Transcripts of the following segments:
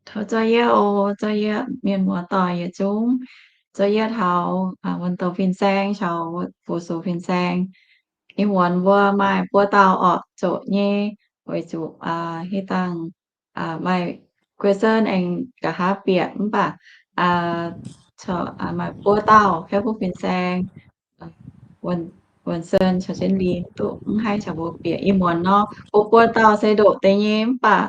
Tov zorqv yie oc, zorqv yie mienh muoz-doic yietc zungv, zorqv yie taux wuonh douz fin-saeng caux fu-sux fin-saeng. Ih muonz mbuo maaih buo dauh orqc zoqc nyei, weic zuqc hitv dangh maaih question aengx nqa'haav bieqc mv baac maaih buo dauh Kaiv Fuqv fin-saeng, Wuonh Sen caux Jienv Lin duqv mv haih caux mbuo bieqc. Ih muonz nor, mbuo buo dauh se ndoqc deix nyei mv baac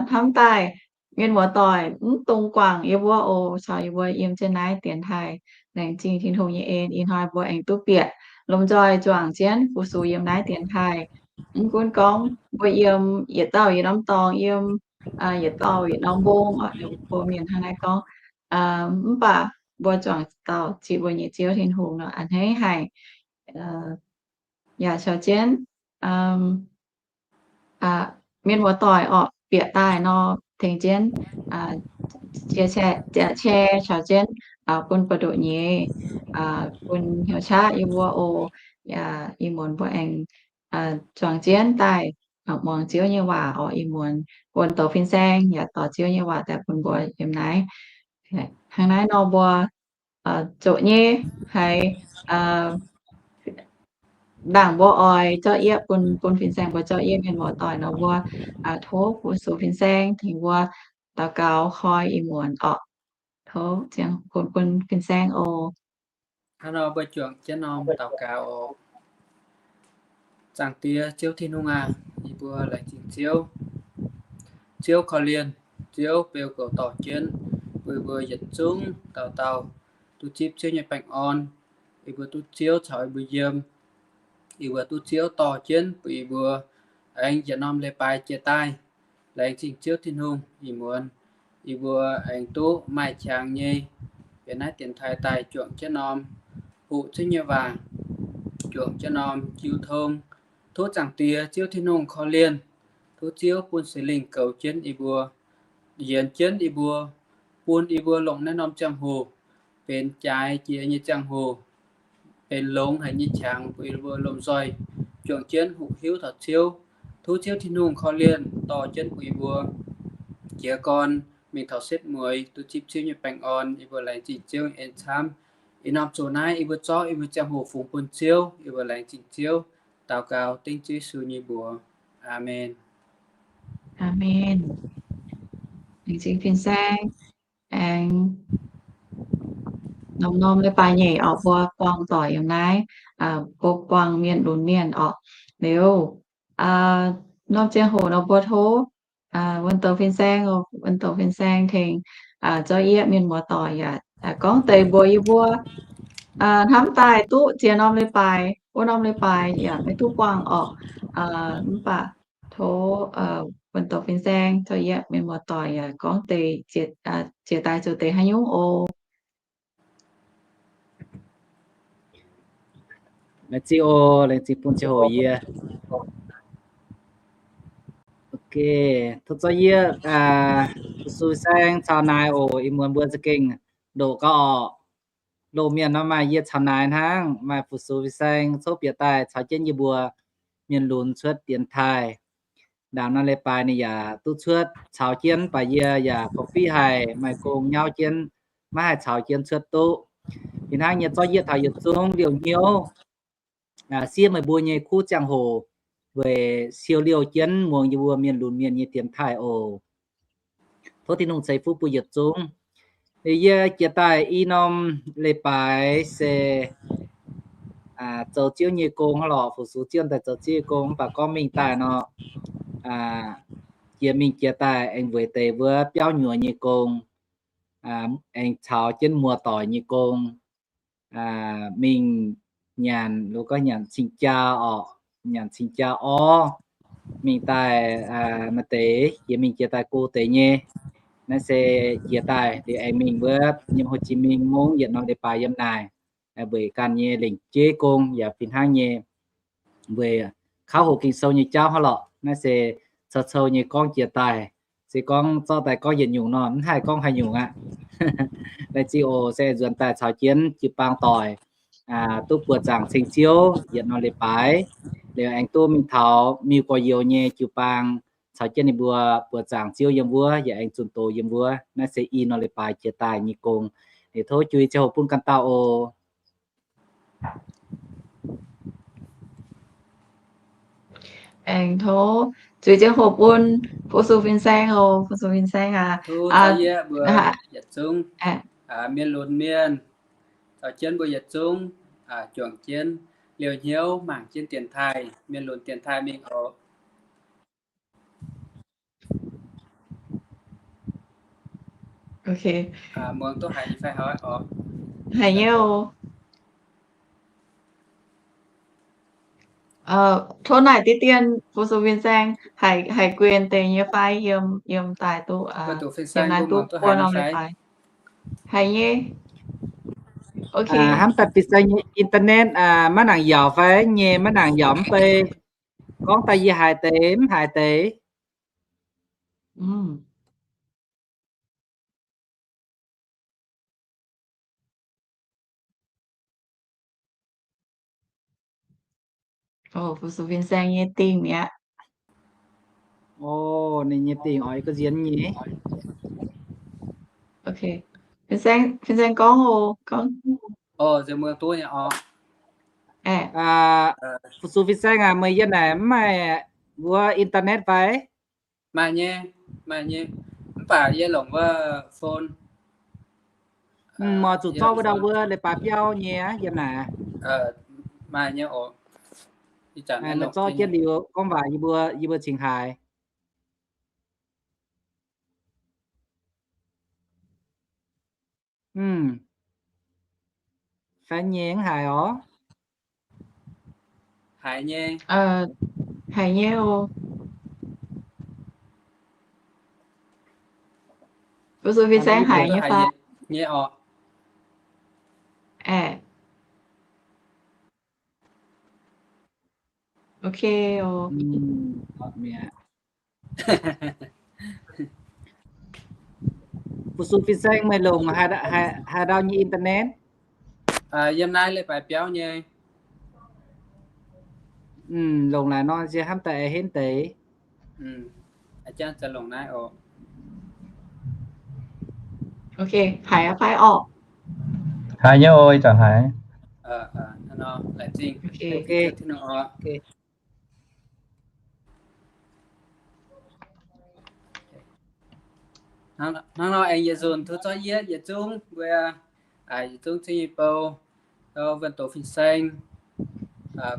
hnamv daaih mienh muoz-doic mv dungx guangc yie mbuo oc, caux yie mbuo yiem jienv naaiv dienx taaih. Laengz zingh Tin-Hungh nyei en, ih hnoi mbuo aengx duqv bieqc lomh nzoih juangc jienv fu-sux yiem naaiv dienx taaih. Mv gunv gorngv mbuo yiem yietc dauh yietc norm dorngx, yiem yietc dauh yietc norm mbong, mbuo mienh hnangv naaiv gorngv, mv baac mbuo juangc dauh ziex mbuo nyei Ziouv Tin-Hungh nor a'hneiv haic. Yaac caux jienv mienh muoz-doic orqc bieqc daaih nor tengx jienv share caux jienv bun buoz-ndoqv nyeiz, bun hnyouv qaqv yie mbuo oc. Yaac ih muonz mbuo aengx juangc jienv daaih muangx Ziouv nyei waac orqc. Ih muonz wuonh douz fin-saeng yaac dorh Ziouv nyei waac daaih bun mbuo yiem naaiv. Hnangv naaiv nor mbuo zoqc nyei haiz ndaangc mbuo oix zorqv yieqv bun, bun fin-saeng mbuo zorqv yieqv mienh muoz-doic nor mbuo tov fu-sux fin-saeng tengx mbuo daux gaux koi ih muonz orqc. Tov ziangh bun, bun fin-saeng oc. Hnangv nor mbuo juangc jienv norm daux gaux oc. Zaangc Diex Ziouv Tin-Hungh aac, yie mbuo laengz zingh Ziouv. Ziouv korv-lienh, Ziouv beu goux dorh jienv bun yie mbuo yietc zungv dauh dauh duqv zipv Ziouv nyei baengh orn. Yie mbuo duqv Ziouv caux yie mbuo yiem. Yie mbuo duqv Ziouv dorh jienv bun yie mbuo aengx yietc norm leiz-baaix jiex daaih. Laengz zingh Ziouv Tin-Hungh, ih muonz yie mbuo aengx duqv maaih qangx nyei yiem naaiv dienx taaih daaih juangc jienv norm hoqc Ziouv nyei waac, juangc jienv norm jiu tong. Tov Zaangc Diex Ziouv Tin-Hungh korv-lienh. Tov Ziouv bun Singx Lingh goux jienv yie mbuo, yienx jienv yie mbuo, bun yie mbuo longc naaiv norm ziangh hoc benx jaaix jiex nyei ziangh hoc, benx longx haic nyei qangx bun yie mbuo lomh nzoih juangc jienv hoqc hiuv taux Ziouv. Tov Ziouv Tin-Hungh korv-lienh dorh jienv bun yie mbuo jiez gorn mingh taux setv mueiz duqv zipv Ziouv nyei baengh orn. Yie mbuo laengz zingh Ziouv nyei en camv. Ih norm zoux naaiv yie mbuo zorqv yie mbuo ziangh hoc fungx bun Ziouv. Yie mbuo laengz zingh Ziouv, daux gaux dengv Ziouv Yesu nyei mbuox. Aamen. Aamen. Laengz zingh fin-saeng. Aengx norm-norm leiz-baaix nyeic orqc, mbuo buangh doic yiem naaiv, mbuo buangh mienh lunx mienh orqc. Liuz, norm ziangh hoc nor mbuo tov wuonh douz fin-saeng, wuonh douz fin-saeng tengx zorqv yieqv mienh muoz-doic yaac gorngv deix mbuox yie mbuo hnamv daaih duqv ziex norm leiz-baaix, wuov norm leiz-baaix yaac maiv duqv buangh orqc. Mv baac tov wuonh douz fin-saeng zorqv yieqv mienh muoz-doic yaac gorngv deix ziex daaih zoux deix haaix nyungc oc. Laengz zingh oc, laengz zingh bun ziangh hoc yie. Ok, tov zorqv yieqv fu-sux fin-saeng caux naaic oc. Ih muonz mbuo za'gengh ndoqc gau orqc. Loz-mienh nor maaih yie caux naaic hnangv, maaih fu-sux fin-saeng cov bieqc daaih caux jienv yie mbuo mienh lunx cuotv dienx taaih. Ndaangc norm leiz-baaix ninh yaac duqv cuotv caux jienv, mv baac yie yaac korv-fiqv haic, maaih gong nyauv jienv, maiv haih caux jienv cuotv duqv. Fih hnangv nyei zorqv yieqv taux yietc zungv liouh hnyouv, siev meih mbuo nyei kuv ziangh hoc weic siou liouh jienv muangx yie mbuo mienh lunx mienh nyei dienx taaih oc. Tov Tin-Hungh ceix fuqv bun yietc zungv. Yie jiex daaih i norm leiz-baaix se zoux Ziouv nyei gong hnangv lorqc, fu-sux Ziouv daaih zoux Ziouv nyei gong. Mv baac gorngv mingh daaih nor, jiex mingh jiex daaih aengx weic deix wuov biauv nyuoz nyei gong, aengx caux jienv muoz-doic nyei gong, mingh nyanc, lo gorngv nyanc cing-jaa orqc, nyanc cing-jaa orv. Mingh daaih maaih deix jiex mingh jiex daaih go deix nyei. Naaiv se jiex daaih liuz aengx mingh wuov yiem Hồ Chí Minh mungv yietc norm leiz-baaix yiem naaic, weic ganh nyei lengc jeiv gong yaac fih hnangv nyei. Weic kauv hoqc Ging-Sou nyei jauv hnangv lorqc. Naaiv se cou-cou nyei gorngv jiex daaih. Se gorngv zorqv daaih gorngv yietc nyungc nor, mv haih gorngv haaix nyungc aqv. Laengz zingh oc, se nzuonx daaih caux jienv jiu-baang doic duqv buoz-zaangc ceng Ziouv yietc norm leiz-baaix. Liuz aengx duqv mingh taux miuc gorx-youz nyei jiu-baang taux jienv ninh mbuo buoqc zaangc Ziouv yiem wuov, yaac aengx zunh doz yiem wuov. Naaiv se i norm leiz-baaix jiex daaih nyei gong. Liuz tov juix ziangh hoc bun ganh dauh oc. Aengx tov juix ziangh hoc bun fu-sux fin-saeng oc. Fu-sux fin-saeng aac, tov yie mbuo yietc zungv mienh lunx mienh, caux jienv mbuo yietc zungv juangc jienv liouh hnyouv mangc jienv dienx taaih, mienh lunx dienx taaih mingh oc. Muangx duqv haiz nyei fai? Haiz nyei oc. Tov naaic diqv dien fu-sux fin-saeng haiz gueix deix nyei fai, yiem daaih duqv, yiem naaiv duqv buo norm leiz-baaix. Haiz nyei. Hnamv daaih fin-saeng nyei internet maiv nangc yaac fai nyei, maiv nangc yaac mv bei. Gorngv daaih yie haiz deix mv haiz deix. Fu-sux fin-saeng nyei dingh mi'aqv. Ninh nyei dingh oix ga'nzien nyei. Fin-saeng gorngv oc, gorngv. Fu-sux fin-saeng aac, meih yiem naaic mv maaih wuov internet fai? Maaih nyei, maaih nyei. Mv baac yie longc wuov phone. Meih zuqc zorqv wuov ndau wuov leiz-baaix biauv nyei yiem naaic. Maaih nyei oc. Meih zorqv jienv liuz gorngv waac yie mbuo, yie mbuo cingx haiz. Fai nyei mv haiz oc. Haiz nyei. Haiz nyei oc. Fu-sux fin-saeng haiz nyei fai? Nyei oc. Ok oc. Fu-sux fin-saeng, meih longc haaix ndau nyei internet? Yiem naaiv leiz-baaix biauv nyei. Longc naaic nor se hnamv daaih aengx henv deix. Haiz nyei oc, ih zanc haiz. Hnangv nor aengx yietc nzunc tov zorqv yie yietc zungv mbuo, yietc zungv zingh nyei bou, wuonh doz fin-saeng,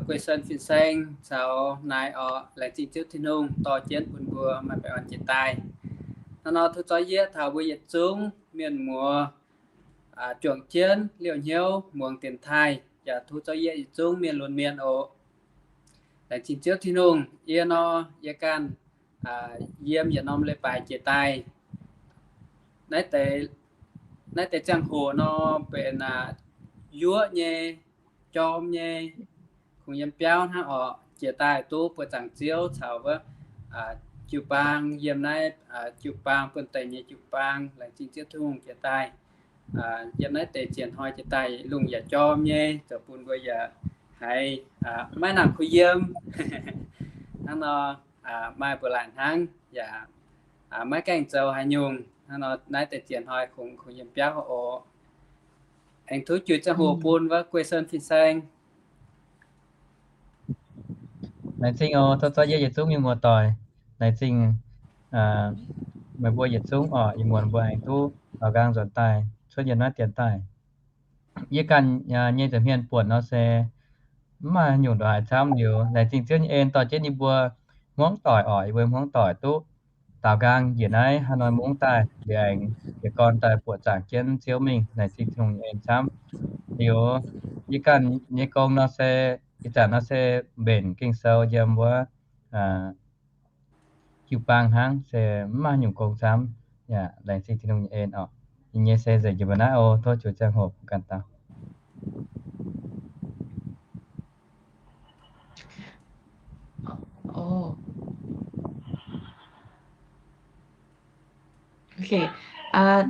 guei sen fin-saeng caux naaiv oc, laengz zingh Ziouv Tin-Hungh dorh jienv bun mbuo maaih baengh orn jiex daaih. Hnangv nor tov zorqv yie taux mbuo yietc zungv mienh muoz juangc jienv liouh hnyouv muangx dienx taaih, yaac tov zorqv yie yietc zungv mienh lunx mienh oc. Laengz zingh Ziouv Tin-Hungh. Yie nor, yie ganh yiem yietc norm leiz-baaix jiex daaih. Naaiv deix, naaiv deix ziangh hoc nor benx yuoqv nyei, jorm nyei, kungx yiem biauv hnangv oc. Jiex daaih duqv buoqc zaangc Ziouv caux wuov jiu-baang, yiem naaiv jiu-baang buonv-deic nyei jiu-baang, laengz zingh Ziouv Tin-Hungh jiex daaih. Yiem naaiv deix ziex hnoi jiex daaih lungh yaac jorm nyei, zoux bun mbuo yaac haiz maiv nangc kuh yiem. Hnangv nor, maaih mbuo laaic hnangv yaac maiv gaengh zoux haaix nyungc. Hnangv nor naaiv deix ziex hnoi kungx, kungx yiem biauv oc. Aengx tov juix ziangh hoc bun wuov guei sen fin-saeng. Laengz zingh oc, tov zorqv yie yietc zungv mienh muoz-doic. Laengz zingh meih mbuo yietc zungv oc. Ih muonz mbuo aengx duqv daaux nqaang nzuonx daaih cuotv yiem naaiv dienx daaih. Yie ganh nyei nza'hmien buonc nor se mv maaih nyungc ndongc haaix camv liuz, laengz zingh Ziouv nyei en dorh jienv yie mbuo hmuangv doic oc. Yie mbuo hmuangv doic duqv daaux nqaang njiec naaiv Hanoi mungv daaih liuz aengx jiez gorn daaih buoqc zaangc jienv Ziouv mingh. Laengz zingh Tin-Hungh nyei en camv. Liuz yie ganh nyei gong nor se, ih zanc nor se mbenc Ging-Sou yiem wuov jiu-baang hnangv, se mv maaih nyungc gong camv. Yaac laengz zingh Tin-Hungh nyei en oc. Yie nyei se nzengc jiex mbuo naaiv oc. Tov juix ziangh hoc bun ganh dauh.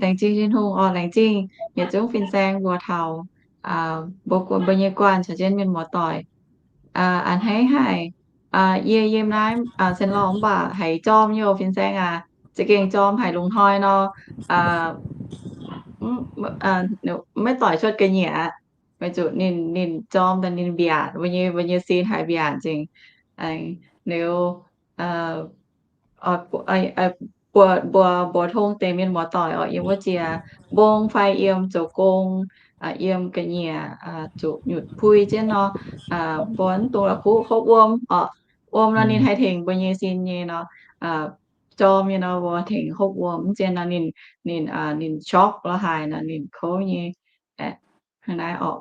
Laengz zingh Tin-Hungh oc. Laengz zingh yietc zungv fin-saeng mbuox taux mbuo, mbuo nyei guanh caux jienv mienh muoz-doic. A'hneiv haic. Yie yiem naaiv Saint-Laurent mv baac haiz jorm nyei oc, fin-saeng aac. Za'gengh jorm haic lungh hnoi nor, maiv doic cuotv ga'nyiec aqv. Weic zuqc ninh, ninh jorm daaih ninh mbiaatc, mbuo nyei, mbuo nyei sin haiz mbiaatc nzengc. Liuz, mbuo, mbuo tong deix mienh muoz-doic oc, yiem wuov jiex mbong fai yiem zoux gong, yiem ga'nyiec zuqc nyutc pui jienv nor, mbuo mv dungx la'kuqv hopv wuom oc. Wuom nor ninh haih tengx mbuo nyei sin nyei nor, jorm nyei nor mbuo tengx hopv wuom, mv zien nor ninh, ninh, ninh shock lorz haaix nor ninh kouv nyei. Hnangv naaiv oc.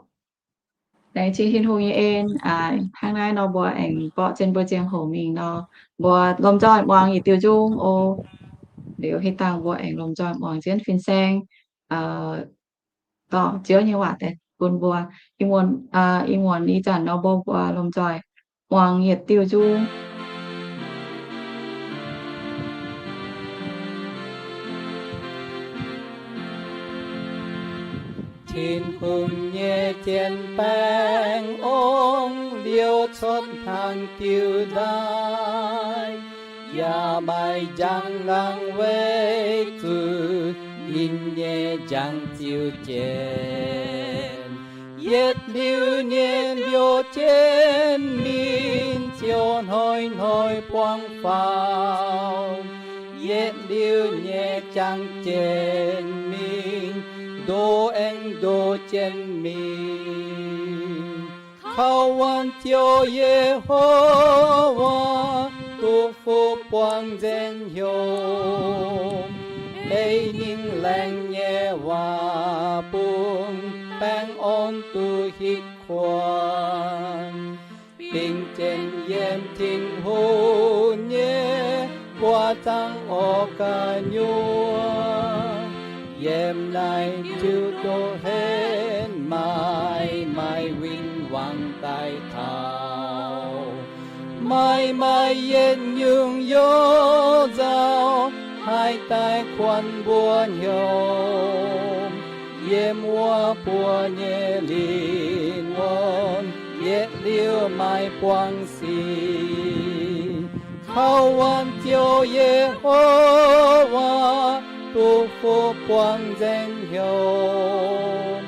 Laengz zingh Tin-Hungh nyei en, hnangv naaiv nor mbuo aengx mborqv zien mbuo ziangh hoc mingh nor, mbuo lomh nzoih muangx yietc diuh nzung oc. Liuz hitv dangh mbuo aengx lomh nzoih muangx jienv fin-saeng dorh Ziouv nyei waac daaih bun mbuo. Ih muonz, ih muonz ih zanc nor mbuo, mbuo lomh nzoih muangx yietc diuh nzung. Tin-Hungh nyei jien-baengh ong liouh cuotv hnaangx diuh ndaaih, yaac maaih njang laangz weic zuqc ninh nyei njang ziux jienv. Yietc liuz nyei mbiouh jienv mingh, ziouc hnoi-hnoi buangv faaux. Yietc liuz nyei jangx jienv mingh, ndoh aengx ndoh jienv mingh. Kaux wuonh Ziouv Ye^ho^waa, duqv fuqv buangv nzaeng hnyouv. Ei ninh laengz nyei waac bun baengh orn duqv hitv kuonx. Bingx jienv yiem Tin-Hungh nyei buoqc zaangv orv gu'nyuoz. Yiem naaiv ziouc duqv henv maaih, maaih win-wangv daaih taux. Maaih, maaih yietc nyungc youh nzauh haaix daaih kuonx mbuo hnyouv. Yiem wuov buo nyei lingh wuonh yietc liuz maaih buangv sic. Kaux wuonh Ziouv Ye^ho^waa, duqv fuqv buangv nzaeng hnyouv.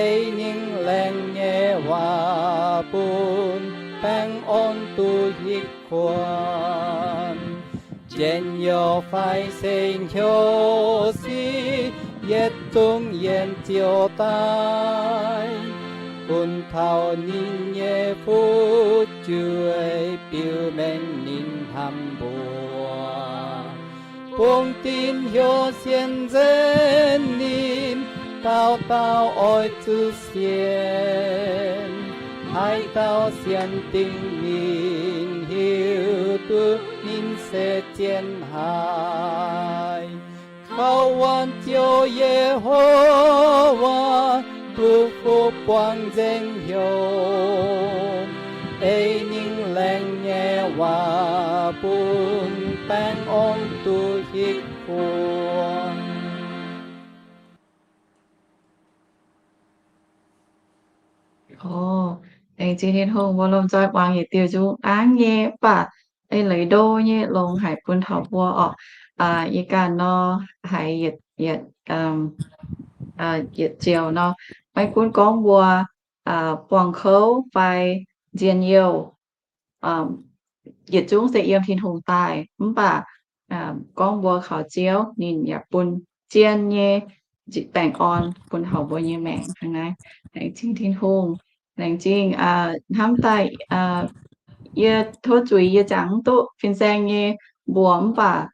Ei ninh laengz nyei waac bun baengh orn duqv hitv kuonx. Njien-youh fai se hnyouv sic, yietc zungv yiem Ziouv daaih. Bun taux ninh nyei fu'jueiv biux mengh ninh hnamv mbuo. Bungx dinc heuc sienx nzenz ninh, dauh dauh oix zuqc sienx. Haaix dauh sienx dingc ninh, hiuv duqv ninh se zien haic. Kaux wuonh Ziouv Ye^ho^waa, duqv fuqv buangv nzaeng hnyouv. Ei ninh laengz nyei waac bun baengh orn duqv hitv kuonx. Laengz zingh Tin-Hungh, mbuo lomh nzoih muangx yietc diuh nzung hnangv nyei, mv baac eix leiz ndo nyei longx haic bun taux mbuo orqc. Yie ganh nor haiz yietc, yietc, yietc joux nor, maiv gunv gorngv mbuo buangh kouv fai nzien youh, yietc zungv se yiem Tin-Hungh daaih, mv baac gorngv mbuo kaux Ziouv, ninh yaac bun zien nyei baengh orn bun taux mbuo nyei maengc hnangv naaiv. Laengz zingh Tin-Hungh. Laengz zingh hnamv daaih, yie tov zuiz yie jangx mv duqv fin-saeng nyei mbuox, mv baac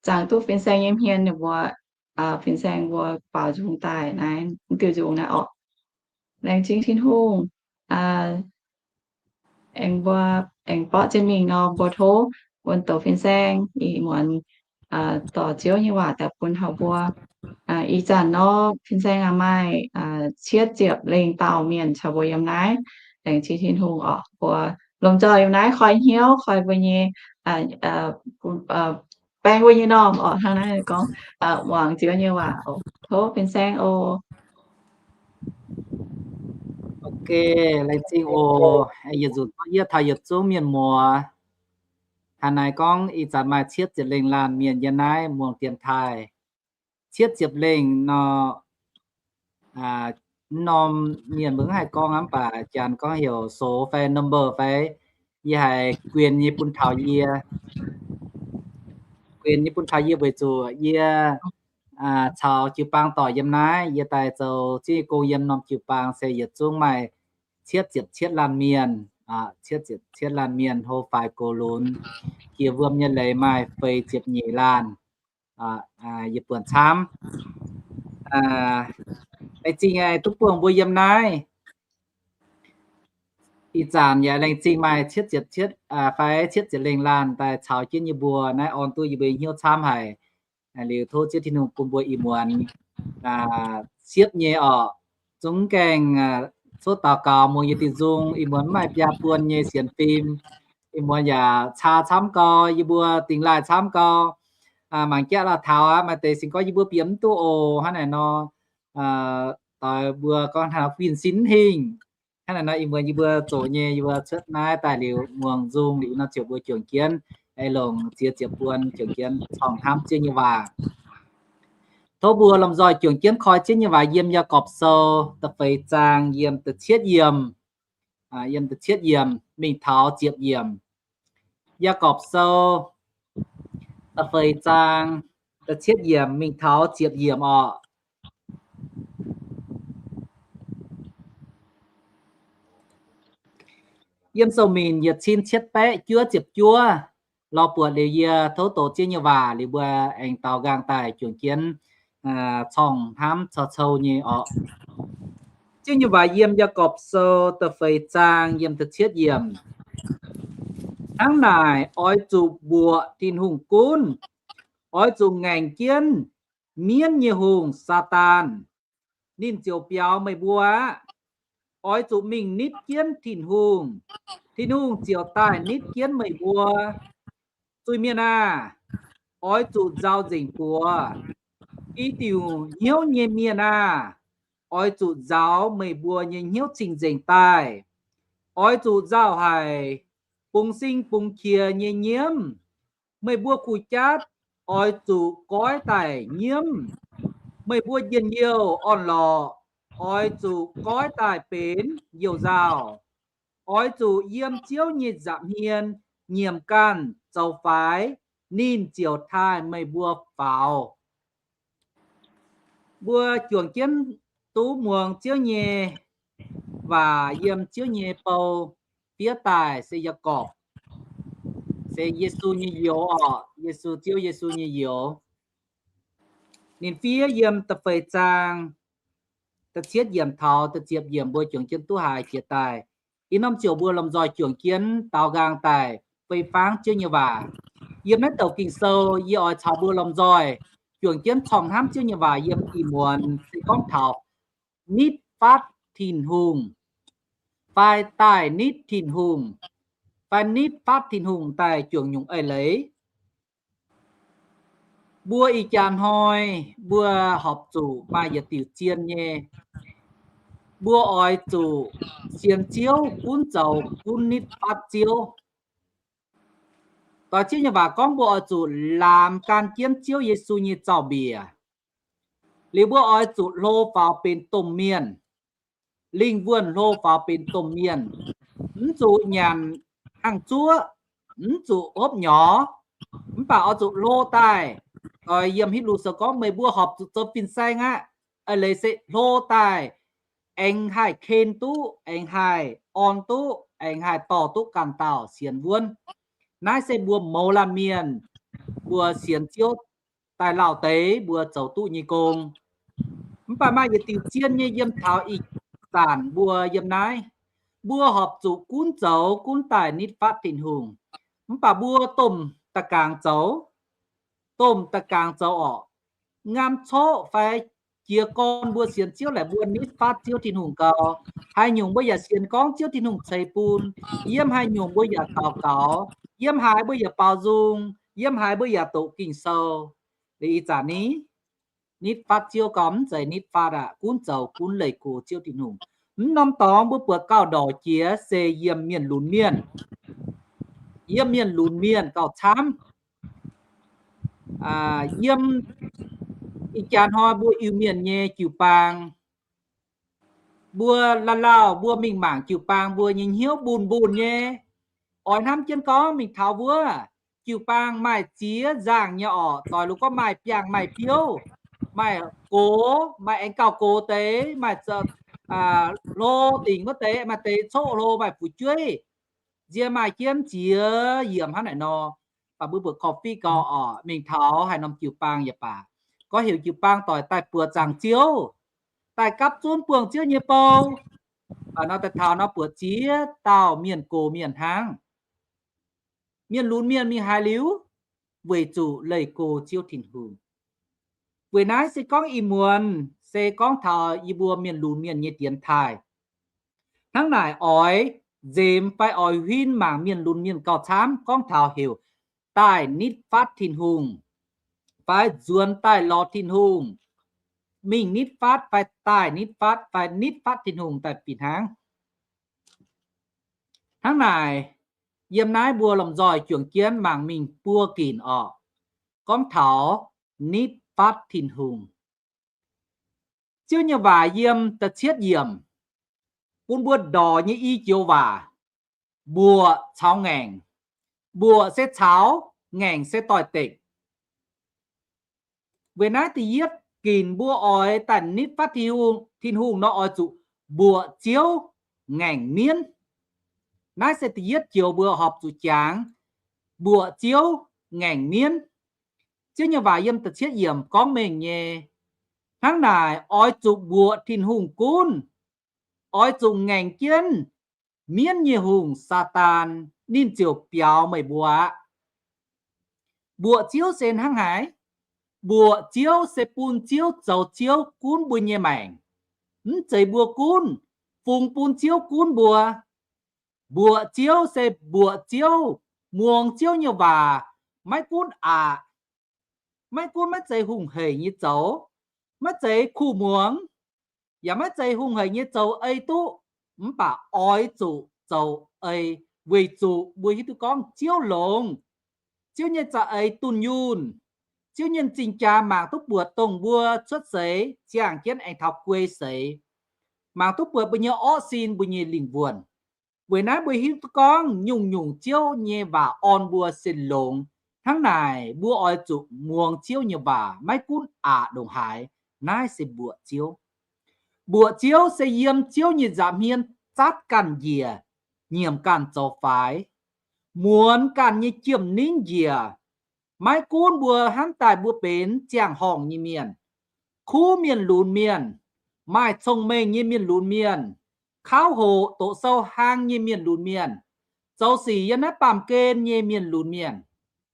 jangx duqv fin-saeng nyei hmien ninh mbuo, fin-saeng mbuo baaux nzung daaih naaiv diuh nzung naaiv orqc. Laengz zingh Tin-Hungh. Aengx mbuo aengx borqv jienv mingh nor, mbuo tov wuonh douz fin-saeng ih muonz dorh Ziouv nyei waac daaih bun taux mbuo. Ih zanc nor fin-saeng maaih cietv ziepc lengh dauh mienh caux mbuo yiem naaiv. Laengz zingh Tin-Hungh orqc, mbuo lomh nzoih yiem naaiv koi hnyouv, koi mbuo nyei, baeng mbuo nyei normh orqc, hnangv naaiv gorngv, muangx Ziouv nyei waac. Tov fin-saeng oc. Ok, laengz zingh oc. Yietc nzunc tov yie taux yietc zungv mienh muoz. Hnangv naaiv gorngv ih zanc maaih cietv ziepc lengh laanh mienh yiem naaiv muangx dienx taaih. Cietv ziepc lengh nor, norm mienh mbuo haih gorngv aqv, mv baac janx gorngv heuc โส fai number fai, yie haiz guenx nyei bun taux yie. Guenx nyei bun taux yie weic zuqc yie caux jiu-baang doic yiem naaiv, yie daaih zoux ziex nyei gong yiem norm jiu-baang se yietc zungv maaih cietv ziepc cietv laanh mienh, cietv ziepc cietv laanh mienh hlo faix gox lunx, jiex wuom nyei leiz maaih feix ziepc nyeic laanh. Yie buonc camv. Laengz zingh aengx duqv buangh mbuo yiem naaiv. Ih zanc yaac laengz zingh maaih cietv ziepc cietv fai cietv ziepc lengh laanh daaih caux jienv yie mbuo naaiv orn duqv yie mbuo hnyouv camv haic. Liuz tov Ziouv Tin-Hungh bun mbuo ih muonz siepv nyei orqc. Zungv gaengh cuotv daux gaux muangx yietc diuh nzung, ih muonz mv maaih biaa buon nyei sienx fim. Ih muonz yaac caa camv gau, yie mbuo dingx laaih camv gau. Mangc jaav la'taux aqv, maaih deix singx gorngv yie mbuo bieqc mv duqv oc, hnangv naaic nor. Doix mbuo gorngv hnangv fin-sin hingh. Hnangv naaic nor ih muonz yie mbuo zoqc nyei, yie mbuo cuotv naaiv daaih liuz muangx nzung liuz nor ziouc mbuo juangc jienv longc ziex ziepc buon juangc jienv corng hnamv Ziouv nyei waac. Tov mbuo lomh nzoih juangc jienv koi Ziouv nyei waac yiem Yaagorpc Sou da'feix zaang yiem da'cietv yiemc, yiem da'cietv yiemc mingh taux ziepc yiemc. Yaagorpc Sou da'feix zaang da'cietv yiemc mingh taux ziepc yiemc orqc. Yiem sou-minc yietc cin cietv baeqv juov ziepc juov. Lorz buatc liuz yie tov doqc Ziouv nyei waac liuz mbuo aengx daaux nqaang daaih juangc jienv corng hnamv cou-cou nyei orqc. Ziouv nyei waac yiem Yaagorpc Sou da'feix zaang yiem da'cietv yiemc. Hnangv naaic oix zuqc mbuoqc Tin-Hungh gunv, oix zuqc ngaengc jienv mienv nyei hungh, Saadaan. Ninh ziouc biaux meih mbuo aqv. Oix zuqc mingh nitv jienv Tin-Hungh, Tin-Hungh ziouc daaih nitv jienv meih mbuo. Zuiz-mienh aah! Oix zuqc nzauh nzengc buoz. I diuc hnyouv nyei mienh aah! Oix zuqc nzaaux meih mbuo nyei hnyouv cing-nzengc daaih. Oix zuqc nzauh haic bungx sing bungx qiex nyei nyiemv. Meih mbuo kuh jatv oix zuqc goiv daaih nyiemv. Meih mbuo njien-youh orn-lorqc oix zuqc goiv daaih benx youh nzauh. Oix zuqc yiem Ziouv nyei nza'hmien nyiemc ganh zoux faix, ninh ziouc taaih meih mbuo faaux. Mbuo juangc jienv duqv muangx Ziouv nyei waac yiem Ziouv nyei bou fiev daaih se Yaagorpc, se Yesu nyei youz orqc, Yesu, Ziouv Yesu nyei youz. Ninh fiev yiem da'feix zaang da'cietv yiemc taux da'ziepc yiemc mbuo juangc jienv duqv haiz jiex daaih. Ih norm ziouc mbuo lomh nzoih juangc jienv daaux nqaang daaih fei fangv Ziouv nyei waac. Yiem naaiv douc Ging-Sou yie oix caux mbuo lomh nzoih juangc jienv corng hnamv Ziouv nyei waac yiem ih muonz se gorngv taux nitv fatv Tin-Hungh, fai daaih nitv Tin-Hungh, fai nitv fatv Tin-Hungh daaih juangc nyungc eix leiz. Mbuo ih jaax hnoi mbuo horpc zuqc maaih yietc diuc zien nyei, mbuo oix zuqc sienx Ziouv gunv zoux gunv nitv fatv Ziouv. Doix Ziouv nyei waac gorngv mbuo oix zuqc laamx gan jienv Ziouv Yesu nyei zaux-mbiec, liuz mbuo oix zuqc hlo faaux benx domh mienh, lingh wuonh hlo faaux benx domh mienh, mv zuqc nyanc hangh zuoqv, mv zuqc hopv nyorx, mv baac oix zuqc hlo daaih. Doix yiem Hipv^lu Sou gorngv meih mbuo horpc zuqc zoux fin-saeng aqv. Eix leiz se hlo daaih aengx haih ken duqv, aengx haih orn duqv, aengx haih dorh duqv ganh dauh sienx wuonv. Naaiv se mbuo mouz laanh mienh, mbuo sienx Ziouv daaih lauh deix mbuo zoux duqv nyei gong. Mv baac maaih yietc diuc zien nyei yiem taux ih zanc mbuo yiem naaiv, mbuo horpc zuqc gunv zoux gunv daaih nitv fatv Tin-Hungh. Mv baac mbuo domh da'gaangc zoux, domh da'gaangc zoux orqc, ngamv coqv fai jiez gorn mbuo sienx Ziouv laaic mbuo nitv fatv Ziouv Tin-Hungh gau. Haaix nyungc mbuo yaac sienx gorngv Ziouv Tin-Hungh ceix bun. Yiem haaix nyungc mbuo yaac daux gaux. Yiem haaix mbuo yaac baaux nzung. Yiem haaix mbuo yaac doqc Ging-Sou. Liuz ih zanc ni, nitv fatv Ziouv gau, mv zeiz nitv fatv aqv, gunv zoux gunv leih gox Ziouv Tin-Hungh. Mv norm dorngx mbuo buatc gauh ndorqc jiex se yiem mienh lunx mienh. yiem mienh lunx mienh gauh camv. Yiem ih jaax hnoi mbuo Iu-Mienh nyei jiu-baang, mbuo laauh laauh mbuo mingh mangc jiu-baang mbuo nyei hnyouv mbun mbun nyei. Oix hnamv jienv gorngv mingh taux wuov jiu-baang maaih ziex nzangh nyei orqc, doix lungh gorngv maaih biangh maaih biouv, maaih gox, maaih aengx gauh gox deix, maaih hlo dingc wuov deix, maaih deix coqv hlo, maaih fu'jueiv, nzie maaih jienv ziex yiemc hnangv naaic nor. Baac mbuo mbuoqc korv-fiqv gau orqc, mingh taux haaix norm jiu-baang yaac baac, gorngv heuc jiu-baang doic daaih buoqc zaangc Ziouv, daaih gapv zunv buangh Ziouv nyei bou. Nor daaih taux nor buatc ziex dauh mienh gox mienh hnangv. Mienh lunx mienh mingh haaix liuz? Weic zuqc leih go Ziouv Tin-Hungh. Weic naaiv se gorngv ih muonz se gorngv taux yie mbuo mienh lunx mienh nyei dienx taaih. Hnangv naaic oix nzemx fai oix huin mangc mienh lunx mienh gauh camv gorngv taux heuc daaih nitv fatv Tin-Hungh, fai nzuonx daaih lorz Tin-Hungh, mingh nitv fatv fai daaih nitv fatv fai nitv fatv Tin-Hungh daaih fih hnangv. Hnangv naaic, yiem naaiv mbuo lomh nzoih juangc jienv mangc mingh buo ginc orqc, gorngv taux nitv fatv Tin-Hungh. Ziouv nyei waac yiem da'cietv yiemc bun mbuo ndorc nyei i joux waac, mbuoqc caux ngaengc. Mbuoqc se caux, ngaengc se doix-dekc. Weic naaiv da'yietv ginc mbuo oix daaih nitv fatv Tin-Hungh nor oix zuqc mbuoqc Ziouv, ngaengc mienv. Naaiv se da'yietv joux mbuo horpc zuqc jangx, mbuoqc Ziouv, ngaengc mienv. Ziouv nyei waac yiem da'cietv yiemc gorngv mengh nyei. Hnangv naaic oix zuqc mbuoqc Tin-Hungh gunv, oix zuqc ngaengc jienv mienv nyei hungh, Saadaan, ninh ziouc biaux meih mbuo aqv. Mbuoqc Ziouv se hnangv haaix? Mbuoqc Ziouv se bun Ziouv zoux Ziouv gunv mbuo nyei maengc. Mv zeiz mbuo gunv, fungx bun Ziouv gunv mbuo. Mbuoqc Ziouv se mbuoqc Ziouv, muangx Ziouv nyei waac, maiv gunv aqc, maiv gunv maiv zeiz hungh hec nyei zoux, maiv zeiz kuh muangx, yaac maiv zeiz hungh hec nyei zoux ei duqv, mv baac oix zuqc zoux ei, weic zuqc mbuo hiuv duqv gorngv Ziouv longx, Ziouv nyei za'eix dunh yunh, Ziouv nyei m'zing jaax mangc duqv buatc dongh mbuo cuotv seix, ziangh jienv aengx taux guei seix, mangc duqv buatc mbuo nyei orqv sin, mbuo nyei lingh wuonh. Weic naaiv mbuo hiuv duqv gorngv nyungc-nyungc Ziouv nyei waac orn mbuo se longx. Hnangv naaic mbuo oix zuqc muangx Ziouv nyei waac, maiv gunv aqc ndongc haaix. Naaiv se mbuoqc Ziouv. Mbuoqc Ziouv se yiem Ziouv nyei nza'hmien zatv ganh njiec, nyiemc ganh zoux faix, muonz ganh nyei jiem-ningv njiec. Maiv gunv mbuo hnamv daaih mbuo benx ziangh horngh nyei mienh, kuv mienh lunx mienh, maaih cong-mengh nyei mienh lunx mienh, kauv hoqc doqc sou hlang nyei mienh lunx mienh, zoux sic yiem naaiv baamh gen nyei mienh lunx mienh,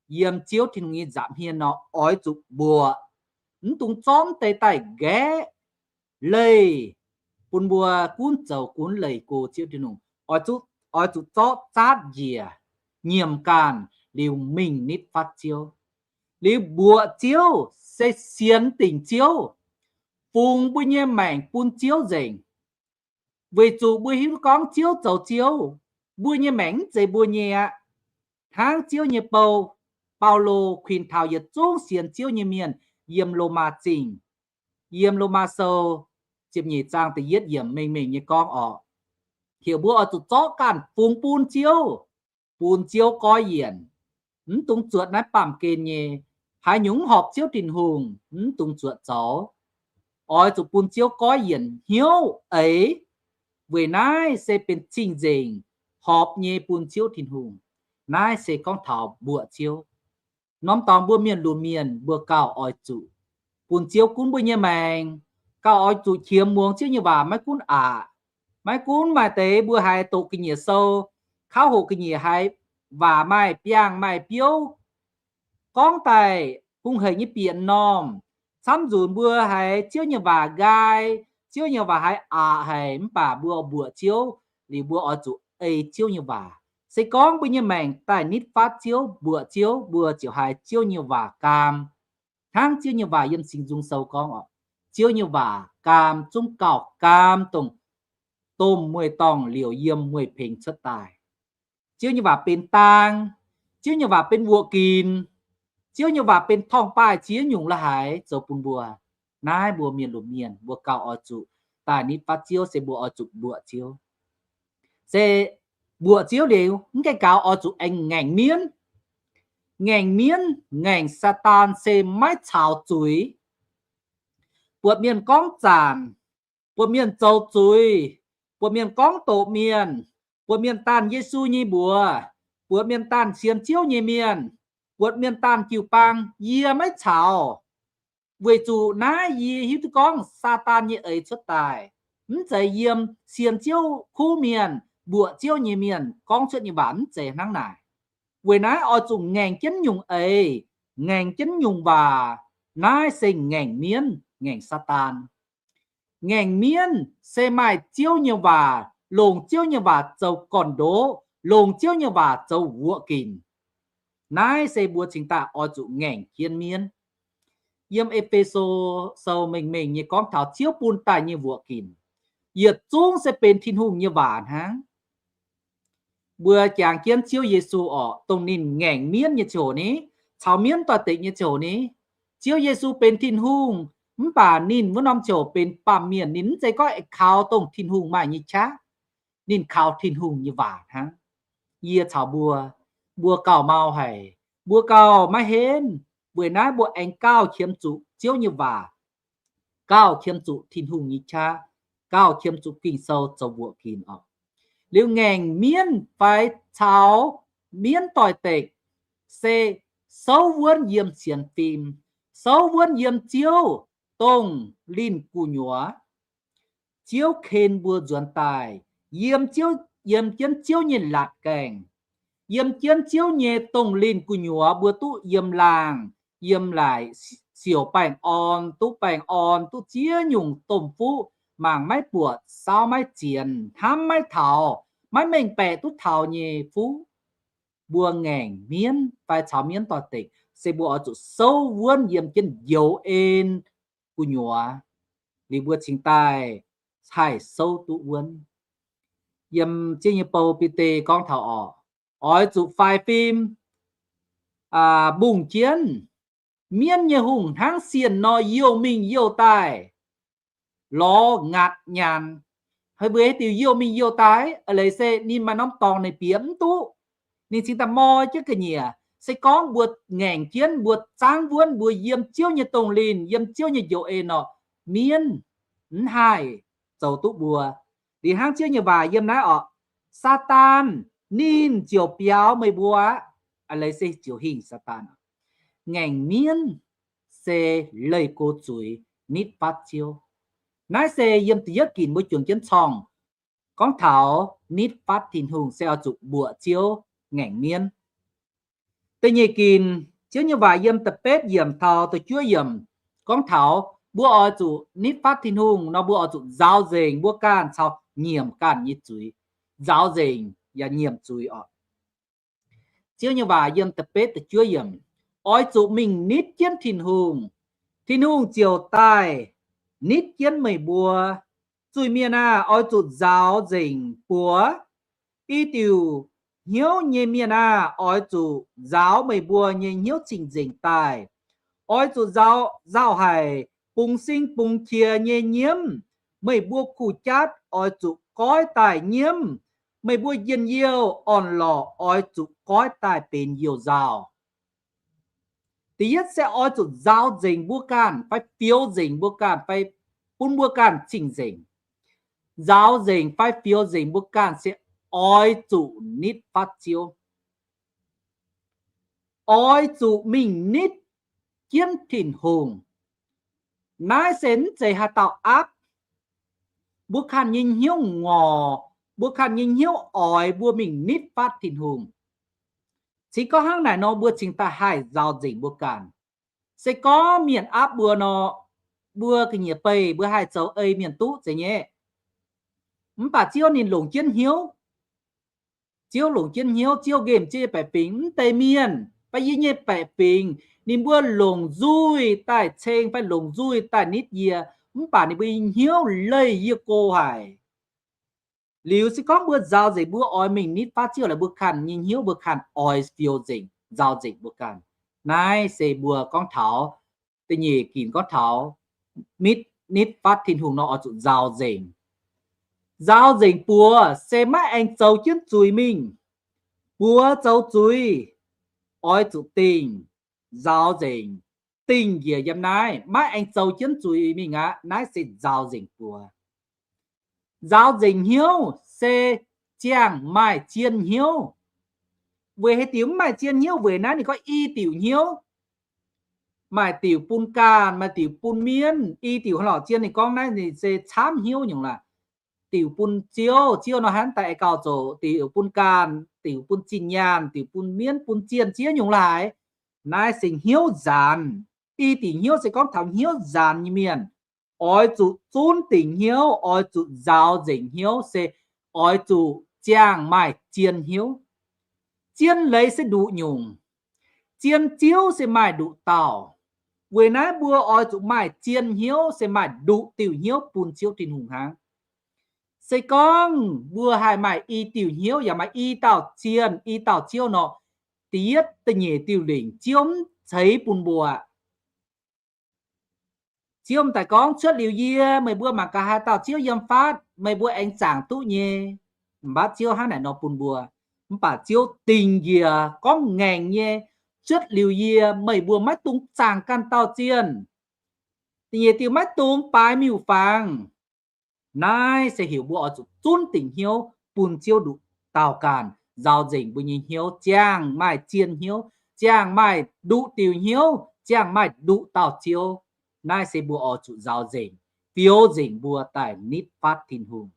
yiem Ziouv Tin-Hungh nyei nza'hmien nor oix zuqc mbuoqc. Mv dungx zorqv mv deix daaih nqaeqv leih bun mbuo gunv zoux gunv leih go Ziouv Tin-Hungh. Oix zuqc, oix zuqc zorqv zatv njiec, nyiemc ganh liuz mingh nitv fatv Ziouv. Liuz mbuoqc Ziouv se sienx dingc Ziouv, fungx mbuo nyei maengc bun Ziouv nzengc. Weic zuqc mbuo hiuv duqv gorngv Ziouv zoux Ziouv, mbuo nyei maengc mv zeiz mbuo nyei aqv. Hnangv Ziouv nyei bou, Baulo kuinx taux yietc zungv sienx Ziouv nyei mienh yiem Lomaa Zingh, yiem Lomaa Sou ziepc nyeic zaang da'yietv yiemc mengh mengh nyei gorngv orqc, heuc mbuo oix zuqc zorqv ganh fungx bun Ziouv, bun Ziouv goiv yienc. Mv dungx zuotc naaiv baamh gen nyei. Haaix nyungc mv horpc Ziouv Tin-Hungh, mv dungx zuotc zoux. Oix zuqc bun Ziouv goiv yienc hnyouv eix, weic naaiv se benx cing-nzengc, horpc nyei bun Ziouv Tin-Hungh. Naaiv se gorngv taux mbuoqc Ziouv. Norm dorngx mbuo mienh lunx mienh mbuo gauh oix zuqc bun Ziouv gunv mbuo nyei maengc, gauh oix zuqc qiemx muangx Ziouv nyei waac, maiv gunv aqc. Maiv gunv maaih deix mbuo haiz doqc ga'nyiec sou, kauv hoqc ga'nyiec haiz waac maaih biangh maaih biouv, gorngv daaih hungh hec nyei bieqc m'normh, camv nzunc mbuo haiz Ziouv nyei waac nqaai, Ziouv nyei waac haiz aqc haic, mv baac mbuo mbuoqc Ziouv, liuz mbuo oix zuqc ei Ziouv nyei waac. Se gorngv mbuo nyei maengc daaih nitv fatv Ziouv, mbuoqc Ziouv, mbuo ziouc haiz Ziouv nyei waac gaam. Hnangv Ziouv nyei waac yiem Singx Nzung Sou gorngv orqc, Ziouv nyei waac gaam zungv gauh gaam dongh domh mueiz-dorngh liouc yiem mueiz-pengx cuotv daaih. Ziouv nyei waac benx dang, Ziouv nyei waac benx wuoqc ginc. Ziouv nyei waac benx torngv-baaih ziex nyungc la'haiz zoux bun mbuo. Naaiv mbuo mienh lunx mienh mbuo gauh oix zuqc daaih nitv fatv Ziouv, se mbuo oix zuqc mbuoqc Ziouv. Se mbuoqc Ziouv liuz, mv gaengh gaux oix zuqc aengx ngaengc mienv. Ngaengc mienv, ngaengc Saadaan se maiv caux zuiz. Buatc mienh gorngv zanc, buatc mienh zoux zuiz, buatc mienh gorngv doqc mienh, buatc mienh daanh Yesu nyei mbuox, buatc mienh daanh sienx Ziouv nyei mienh, buatc mienh daanh jiu-baang, yie maiv caux. Weic zuqc naaiv yie hiuv duqv gorngv Saadaan nyei eix cuotv daaih, mv zeiz yiem sienx Ziouv kuv mienh, mbuoqc Ziouv nyei mienh gorngv cuotv nyei waac mv zeiz hnangv naaic. Weic naaiv oix zuqc ngaengc jienv nyungc eix, ngaengc jienv nyungc waac. Naaiv se ngaengc mienv, ngaengc Saadaan. Ngaengc mienv se maaih Ziouv nyei waac, longc Ziouv nyei waac zoux gorn-ndoqv, longc Ziouv nyei waac zoux wuoqc ginc. Naaiv se mbuo cingx daaih oix zuqc ngaengc jienv mienv. Yiem E^fe^so Sou mengh mengh nyei gorngv taux Ziouv bun daaih nyei wuoqc ginc, yietc zungv se benx Tin-Hungh nyei waac hnangv. Mbuo jangx jienv Ziouv Yesu orqc, dongh ninh ngaengc mienv nyei ziangh hoc ni, caux mienv doix-dekc nyei ziangh hoc ni, Ziouv Yesu benx Tin-Hungh, mv baac ninh wuov norm ziangh hoc benx baamh mienh. Ninh mv zeiz gorngv kaux dongh Tin-Hungh maaih nyei qaqv. Ninh kaux Tin-Hungh nyei waac hnangv. Yie caux mbuo, mbuo gauh mau haic, mbuo gauh maiv henv. Weic naaiv mbuo aengx gauh qiemx zuqc Ziouv nyei waac, gauh qiemx zuqc Tin-Hungh nyei qaqv, gauh qiemx zuqc Ging-Sou zoux wuoqc ginc orqc. Liuz ngaengc mienv fai caux mienv doix-dekc se souv wuonv yiem sienx fim, souv wuonv yiem Ziouv dongh linh gu'nyuoz. Ziouv ken mbuo nzuonx daaih, yiem Ziouv, yiem jienv Ziouv nyei laatc gaengh, yiem jienv Ziouv nyei dongh linh gu'nyuoz, mbuo duqv yiem laangh, yiem laaic, siouc baengh orn, duqv baengh orn, duqv ziex nyungc domh fuqv, mangc maiv buatc, saauv maiv zienx, hnamv maiv taux, maiv mengh baeqc duqv taux nyei fuqv. Mbuo ngaengc mienv fai caux mienv doix-dekc se mbuo oix zuqc souv wuonv yiem jienv njoux en gu'nyuoz, liuz mbuo cingx daaih haih souv duqv wuonv. Yiem Ziouv nyei bou Bide gorngv taux orqc, oix zuqc faix fim, mbungh jienv mienv nyei hungh hnangv sienh nor youh mingh youh daaih, lorz ngaatc nyaanh. Haaix mbuo haaix diuc youh mingh youh daaih? A'leiz se ninh maaih norm dorngx naaic bieqc mv duqv, ninh cingx daaih moi jienv ga'nyiec. Se gorngv mbuo ngaengc jienv, mbuo zaangv wuonv, mbuo yiem Ziouv nyei dongh linh, yiem Ziouv nyei njoux en orqc, mienv mv haih zoux duqv mbuo. Liuz hnangv Ziouv nyei waac yiem naaiv orqc, Saadaan ninh ziouc biaux meih mbuo aqv. A'leiz se ziouc hingh Saadaan. Ngaengc mienv se leih go zuiz, nitv fatv Ziouv. Naaiv se yiem da'yietv ginc mbuo juangc jienv corngh gorngv taux nitv fatv Tin-Hungh se oix zuqc mbuoqc Ziouv, ngaengc mienv. Da'nyeic ginc, Ziouv nyei waac yiem da'betv yiemc taux da'juov yiemc gorngv taux mbuo oix zuqc nitv fatv Tin-Hungh nor, mbuo oix zuqc nzaaux nzengc mbuo ganh caux nyiemc ganh nyei zuiz. Nzaaux nzengc yaac nyiemc zuiz orqc. Ziouv nyei waac yiem da'betv da'juov yiemc, oix zuqc mingh nitv jienv Tin-Hungh, Tin-Hungh ziouc daaih nitv jienv meih mbuo. Zuiz-mienh aah! Oix zuqc nzaaux nzengc buoz. I diuc hnyouv nyei mienh aah! Oix zuqc nzaaux meih mbuo nyei hnyouv cing-nzengc daaih. Oix zuqc nzaaux nzauh haic, bungx sing bungx qiex nyei nyiemv. Meih mbuo kuh jatv oix zuqc goiv daaih nyiemv. Meih mbuo njien-youh orn-lorqc oix zuqc goiv daaih benx youh nzauh. Da'yietv se oix zuqc nzaaux nzengc mbuo ganh fai fioux nzengc mbuo ganh fai bun mbuo ganh cing-nzengc. Nzaaux nzengc fai fioux nzengc mbuo ganh se oix zuqc nitv fatv Ziouv. Oix zuqc mingh nitv jienv Tin-Hungh. Naaiv se mv zeiz haaix dauh aapv. Mbuo ganh nyei hnyouv ngorc, mbuo ganh nyei hnyouv oix mbuo mingh nitv fatv Tin-Hungh. Se gorngv hnangv naaic nor, mbuo cingx daaih haih nzaaux nzengc mbuo ganh. Se gorngv mienh aapv mbuo nor, mbuo ga'nyiec beih mbuo haih zoux ei mienh duqv zeiz nyei. Mv baac Ziouv ninh longc jienv hnyouv. Ziouv longc jienv hnyouv, Ziouv nqemh Ziouv nyei baeqc fingx. Mv deix mienh fai yie nyei baeqc fingx, ninh mbuo longc nzuih daaih ceng fai longc nzuih daaih nitv yie, mv baac ninh mbuo nyei hnyouv leih yie go haic. Liuz se gorngv mbuo nzaaux nzengc mbuo oix mingh nitv fatv Ziouv laaix, mbuo ganh nyei hnyouv mbuo ganh oix fioux nzengc. nzaaux nzengc mbuo ganh. Naaiv se mbuo gorngv taux da'nyeic ginc gorngv taux nitv, nitv fatv Tin-Hungh nor oix zuqc nzaaux nzengc. Nzaaux nzengc buoz se maiv aengx zoux jienv zuiz mingh. Buoz zoux zuiz oix zuqc dingh, nzaaux nzengc, dingh njiec yiem naaiv, maiv aengx zoux jienv zuiz mingh aqv. Naaiv se nzaaux nzengc buoz. Nzaaux nzengc hnyouv se ziangh maaih zien hnyouv. Weic haaix diuc mv maaih zien hnyouv? Weic naaiv ninh gorngv i diuc hnyouv. Maaih diuc bun ganh, maaih diuc bun mienv. I diuc haaix lorqc zien, ninh gorngv naaiv ninh se camv hnyouv nyungc laaix. Diuc bun Ziouv, Ziouv nor hnangv daaih gauh zoqc, diuc bun ganh, diuc bun zinh nyaanh, diuc bun mienv, bun zienh ziev nyungc laaix. Naaiv se hnyouv nzaanx. I diuc hnyouv se gorngv taux hnyouv nzaanx nyei mienh. Oix zuqc zunv dingc hnyouv, oix zuqc nzaaux nzengc hnyouv, se oix zuqc ziangh maaih zien hnyouv. Zien leiz se nduqc nyungc. Zien Ziouv se maaih nduqc dauh. Weic naaiv mbuo oix zuqc maaih zien hnyouv, se maaih nduqc diuh hnyouv bun Ziouv Tin-Hungh hnangv. Se gorngv mbuo haih maaih i diuh hnyouv yaac maaih i dauh zienh, i dauh Ziouv nor, da'yietv da'nyeic diuh lingc Ziouv mv ceix bun mbuo. Ziouv m'daaih gorngv, cuotv liuz yie, meih mbuo mangc gaax haaix dauh Ziouv yiem fatv, meih mbuo aengx zaangc duqv nyei. Mv baac Ziouv hnangv naaic nor bun mbuo. Mv baac Ziouv dingc njiec gorngv ngaengc nyei, cuotv liuz yie, meih mbuo maiv dungx zaangc ganh dauh zienh. Da'nyeic diuh maiv dungx baaix miuc-fangx. Naaiv se heuc mbuo oix zuqc zunv dingc hnyouv bun Ziouv nduqc dauh ganh, nzaaux nzengc mbuo nyei hnyouv, ziangh maaih zien hnyouv, ziangh maaih nduqc diuh hnyouv, ziangh maaih nduqc dauh Ziouv. Naaiv se mbuo oix zuqc nzaaux nzengc, fioux nzengc mbuo daaih nitv fatv Tin-Hungh.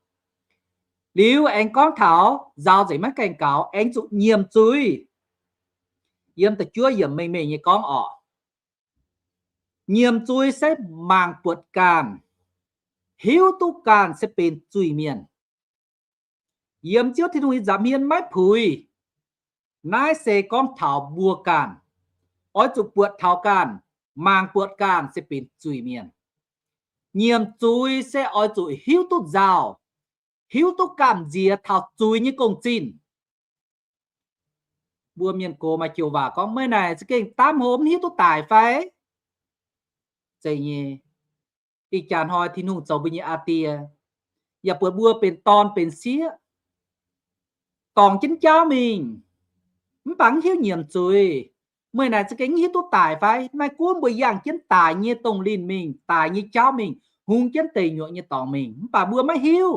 Liuz aengx gorngv taux nzaaux nzengc maiv gaengh gaux, aengx zuqc nyiemc zuiz. Yiem da'juov yiemc mengh mengh nyei gorngv orqc, nyiemc zuiz se mangc buatc ganh, hiuv duqv ganh se benx zuiz-mienh. Yiem Ziouv Tin-Hungh nyei nza'hmien maiv puix. Naaiv se gorngv taux mbuo ganh, oix zuqc buatc taux ganh, mangc buatc ganh se benx zuiz-mienh. Nyiemc zuiz se oix zuqc hiuv duqv nzauh, hiuv duqv gamh nziex taux zuiz nyei gong-zinh. Mbuo mienh gox maaih joux waac gorngv, meih naaic za'gengh daamv hlo mv hiuv duqv daic fai? Zeiz nyei. Ih jaax hnoi Tin-Hungh zoux mbuo nyei aa die, yaac buatc mbuo benx dorn benx sieqv, dorngc jienv jauv mingh, mv baac mv hiuv nyiemc zuiz. Meih naaic za'gengh mv hiuv duqv daic fai? Maiv gunv mbuo yangh jienv daic nyei dongh linh mingh, daic nyei jauv mingh, hungx jienv deic nyuoqc nyei dorngx mingh, mv baac mbuo maiv hiuv.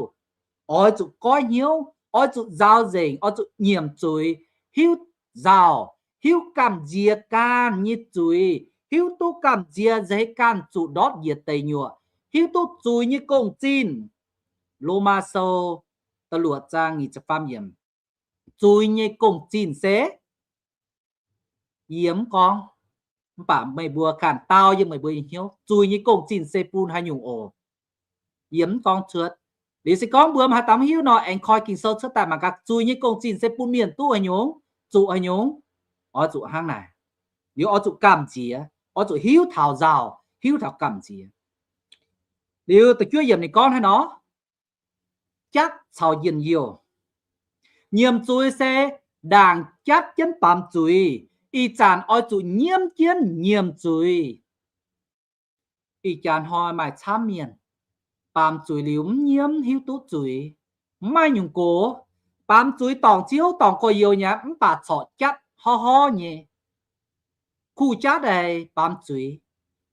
Oix zuqc goiv hnyouv, oix zuqc nzaaux nzengc, oix zuqc nyiemc zuiz, hiuv nzauh, hiuv gamh nziex ganh nyei zuiz, hiuv duqv gamh nziex nzeix ganh zuqc ndortv njiec deic nyuoqc, hiuv duqv zuiz nyei gong-zinh. Lomaa Sou da'luoqc zaang nyic ziepc faam yiemc. Zuiz nyei gong-zinh se, yie mv gorngv, mv baac meih mbuo ganh dau yiem meih mbuo nyei hnyouv, zuiz nyei gong-zinh se bun haaix nyungc oc? Yie mv gorngv cuotv. Liuz se gorngv mbuo maiv haaix dauh mv hiuv nor, aengx koi Ging-Sou cuotv daaih mangc gaax, zuiz nyei gong-zinh se bun mienh duqv haaix nyungc, zuqc haaix nyungc. Oix zuqc hnangv naaic. Liuz oix zuqc gamh nziex, oix zuqc hiuv taux nzauh, hiuv taux gamh nziex. Liuz da'juov yiemc ninh gorngv hnangv nor, jatv caux njien-youh. Nyiemc zuiz se ndaangc jatv jienv baamz zuiz, ih zanc oix zuqc nyiemv jienv nyiemc zuiz. Ih jaax hnoi maaih camv mienh, baamz zuiz liuz mv nyiemv, hiuv duqv zuiz, mv maaih nyungc gox. Baamz zuiz dorngc Ziouv dorngc gorx-youz nyei aqv, mv baac corc jatv horv horv nyei, kuh jatv daaih baamz zuiz.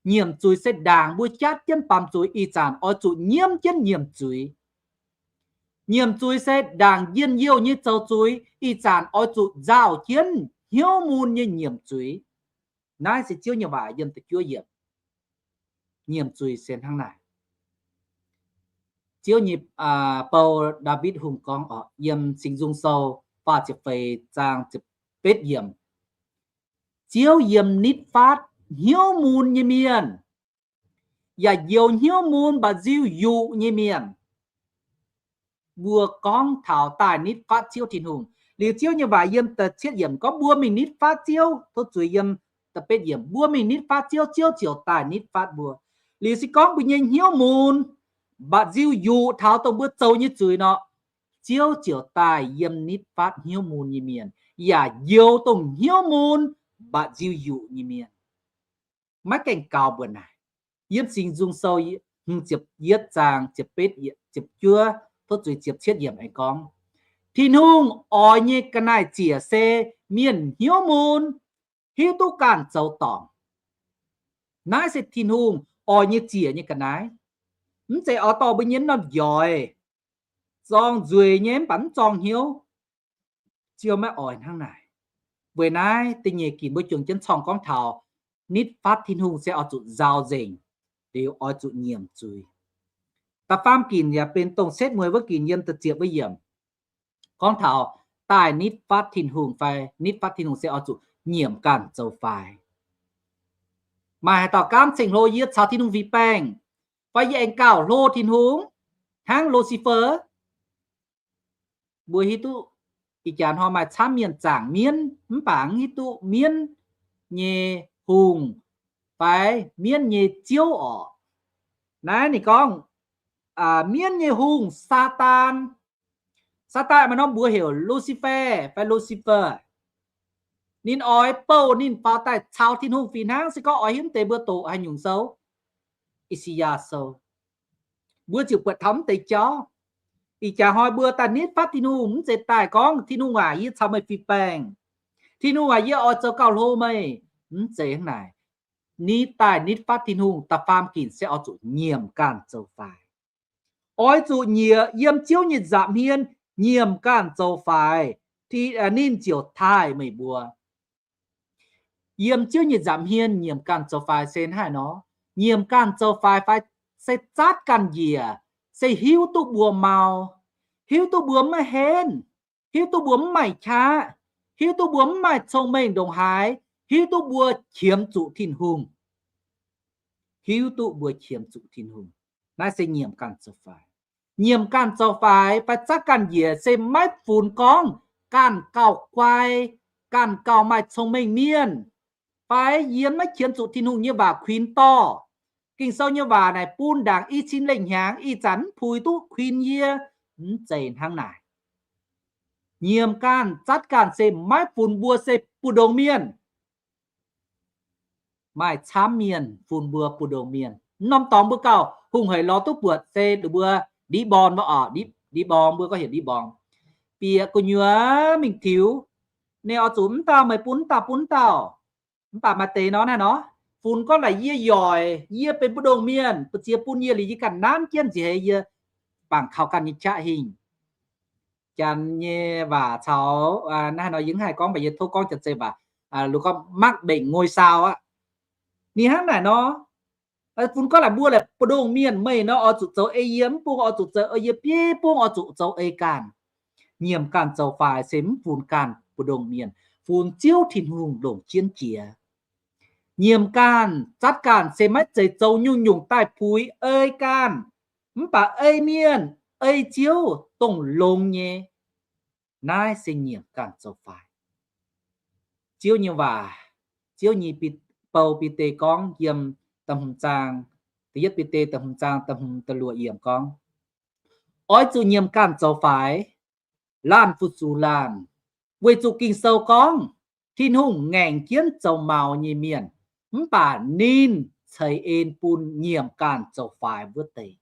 Nyiemc zuiz se ndaangc mbuo jatv jienv baamz zuiz, ih zanc oix zuqc nyiemv jienv nyiemc zuiz. Nyiemc zuiz se ndaangc njien-youh nyei zoux zuiz, ih zanc oix zuqc nzauh jienv hnyouv mun nyei nyiemc zuiz. Naaiv se Ziouv nyei waac yiem da'juov yiemc. Nyiemc zuiz se hnangv naaic. Ziouv nyei, aa, bou Ndaawitv Hungh gorngv oc, yiem Singx Nzung Sou faah ziepc feix zaang ziepc betv yiemc, Ziouv yiem nitv fatv hnyouv mun nyei mienh, yaac njoux hnyouv mun mba'nziu yuqc nyei mienh. Mbuo gorngv taux daaih nitv fatv Ziouv Tin-Hungh. Liuz Ziouv nyei waac yiem da'cietv yiemc gorngv mbuo mingh nitv fatv Ziouv, tov zuiz yiem da'betv yiemc, mbuo mingh nitv fatv Ziouv, Ziouv ziouc daaih nitv fatv mbuo. Liuz se gorngv mbuo nyei hnyouv mun mba'nziu yuqc taux dongh mbuo zoux nyei zuiz nor, Ziouv ziouc daaih yiem nitv fatv hnyouv mun nyei mienh, yaac njoux dongh hnyouv mun mv baac nziu yuqc nyei mienh. Maiv gaengh gaux mbuo naaic. Yiem Singx Nzung Sou hmz ziepc yietv zaang ziepc betv, ziepc juov tov zuiz ziepc cietv yiemc aengx gorngv, Tin-Hungh oix nyei ga'naaiv ziec se mienh hnyouv mun, hiuv duqv ganh zoux dorngc. Naaiv se Tin-Hungh oix nyei ziec nyei ga'naaiv. Mv zeiz oix dorh mbuo nyei norm njoix, zorng nzueic nyei mv baac mv zorng hnyouv. Ziouv maiv oix hnangv naaic. Weic naaiv da'nyeic ginc mbuo juangc jienv corng gorngv taux nitv fatv Tin-Hungh se oix zuqc nzauh nzengc, liuz oix zuqc nyiemc zuiz. Da'faam ginc yaac benx dongh setv mueiz wuov ginc yiem da'ziepc wuov yiemc, gorngv taux daaih nitv fatv Tin-Hungh fai nitv fatv Tin-Hungh se oix zuqc nyiemc ganh zoux faix. Maaih haaix dauh gaamv ceng-hlo yie caux Tin-Hungh fih baengh, fai yie aengx gauh hlo Tin-Hungh hnangv Lucifer? Mbuo hiuv duqv ih jaax hnoi maaih camv mienh zaangc mienv mv baac mv hiuv duqv mienv nyei hungh fai mienv nyei ziouv orqc. Naaiv ninh gorngv, mienv nyei hungh, Saadaan. Saadaan maaih norm mbuox heuc Lucifer fai Lucifer. Ninh oix bouh ninh faaux daaih caux Tin-Hungh fih hnangv. Se gorngv oix hiuv deix mbuo doqc haaix nyungc sou? I^saa^yaa Sou. Mbuo ziouc buatc taux mv deix jauv. Ih jaax hnoi mbuo daaih nitv fatv Tin-Hungh mv zeiz daaih gorngv, Tin-Hungh aac, yie caux meih fih baengh. Tin-Hungh aac, yie oix zoux gauh hlo meih. Mv zeiz hnangv naaic. Nitv daaih nitv fatv Tin-Hungh da'faam ginc se oix zuqc nyiemc ganh zoux faix. Oix zuqc nyiemc, yiem Ziouv nyei nza'hmien nyiemc ganh zoux faix, ninh ziouc taaih meih mbuo. Yiem Ziouv nyei nza'hmien nyiemc ganh zoux faix se hnangv haaix nor? Nyiemc ganh zoux faix fai se zatv ganh njiec, se hiuv duqv mbuo mau, hiuv duqv mbuo maiv henv, hiuv duqv mbuo mv maaih qaqv, hiuv duqv mbuo mv maaih cong-mengh ndongc haaix, hiuv duqv mbuo qiemx zuqc Tin-Hungh. Hiuv duqv mbuo qiemx zuqc Tin-Hungh. Naaiv se nyiemc ganh zoux faix. Nyiemc ganh zoux faix fai zatv ganh njiec se maiv funx gorngv ganh gauh guai, ganh gauh maaih cong-mengh mienh, fai yie maiv qiemx zuqc Tin-Hungh nyei waac kuinx dorh. Ging-Sou nyei waac naaic bun ndaangc i cin lengh hnyangx ih zanc mv puix duqv kuinx yie. Mv zeiz hnangv naaic. Nyiemc ganh zatv ganh se maiv funx mbuo se mbu'ndongx mienh. Maaih camv mienh funx mbuo mbu'ndongx mienh. Mv norm dorngx mbuo gauh hungh hec lorz duqv buatc se ninh mbuo ndiev mborng mv oc, ndiev mborng, mbuo gorngv heuc ndiev mborng. Bieqc gu'nyuoz mingh tiux, ninh oix zuqc mv dauh meih bun, mv dauh bun, mv dauh. Mv baac maaih deix nor naaiv nor, funx gorngv naaic yie yoic, yie benx mbu'ndongx mienh, mbu'ziex bun yie liuz yie ganh nanv jienv nziex heix yie bangc kaux ganh nyei qaqv hingh. Janx nyei waac caux naaiv nor yie mv haih gorngv, mv baac yie tov gorngv Janx-Zei waac, gorngv mắc bệnh ngôi sao aqv. Ninh hnangv naaic nor, funx gorngv naaic mbuo laaix mbu'ndongx mienh, meih nor oix zuqc zoux ei yie, mv bung oix zuqc zoux ei yie, biei bung oix zuqc zoux ei ganh. Nyiemc ganh zoux faix se mv funx ganh mbu'ndongx mienh, funx Ziouv Tin-Hungh longc jienv jiex. Nyiemc ganh zatv ganh se maiv zeiz zoux nyungc-nyungc daaih puix ei ganh, mv baac ei mienh, ei Ziouv dongh longx nyei. Naaiv se nyiemc ganh zoux faix. Ziouv nyei waac, Ziouv nyei bou Bide gorngv yiem da'hmz zaang, da'yietv Bide da'hmz zaang da'hmz da'luoqc yiemc gorngv, oix zuqc nyiemc ganh zoux faix, laanh fu-sux laanh, weic zuqc Ging-Sou gorngv, Tin-Hungh ngaengc jienv zoux maux nyei mienh, mv baac ninh ceix en bun nyiemc ganh zoux faix wuov deix.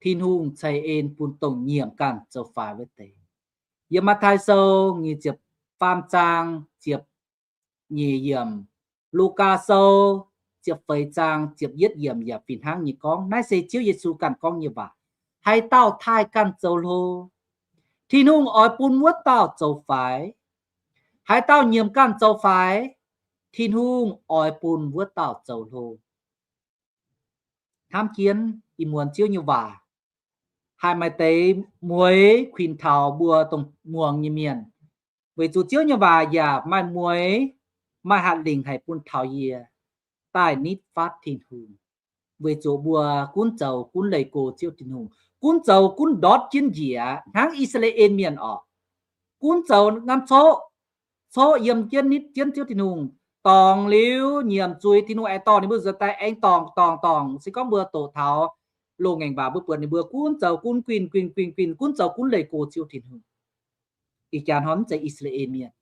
Tin-Hungh ceix en bun dongh nyiemc ganh zoux faix wuov deix. Yiem Matv^taai Sou nyic ziepc faam zaang ziepc nyeic yiemc, Lugaa Sou ziepc feix zaang ziepc yietv yiemc yaac fih hnangv nyei gorngv. Naaiv se Ziouv Yesu ganh gorngv nyei waac. Haaix dauh taaih ganh zoux hlo, Tin-Hungh oix bun wuov dauh zoux faix. Haaix dauh nyiemc ganh zoux faix, Tin-Hungh oix bun wuov dauh zoux hlo. Hnamv jienv ih muonz Ziouv nyei waac, haih maaih deix mueiz kuinx taux mbuo dongh muangx nyei mienh, weic zuqc Ziouv nyei waac yaac maaih mueiz, maaih hatc lingc haic bun taux yie daaih nitv fatv Tin-Hungh. Weic zuqc mbuo gunv zoux gunv leih go Ziouv Tin-Hungh, gunv zoux gunv ndortv jienv njiec hnangv I^saa^laa^en Mienh orqc. Gunv zoux ngamv coqv, coqv yiem jienv nitv jienv Ziouv Tin-Hungh, dorngc liuz nyiemc zuiz, Tin-Hungh aengx dorh ninh mbuo nzuonx daaih aengx dorngc dorngc dorngc. Se gorngv mbuo doqc taux loz-ngaengc waac mbuo buatc ninh mbuo gunv zoux gunv guinh guinh guinh guinh, gunv zoux gunv leih go Ziouv Tin-Hungh. Ih jaax hnoi mv zeiz I^saa^laa^en Mienh,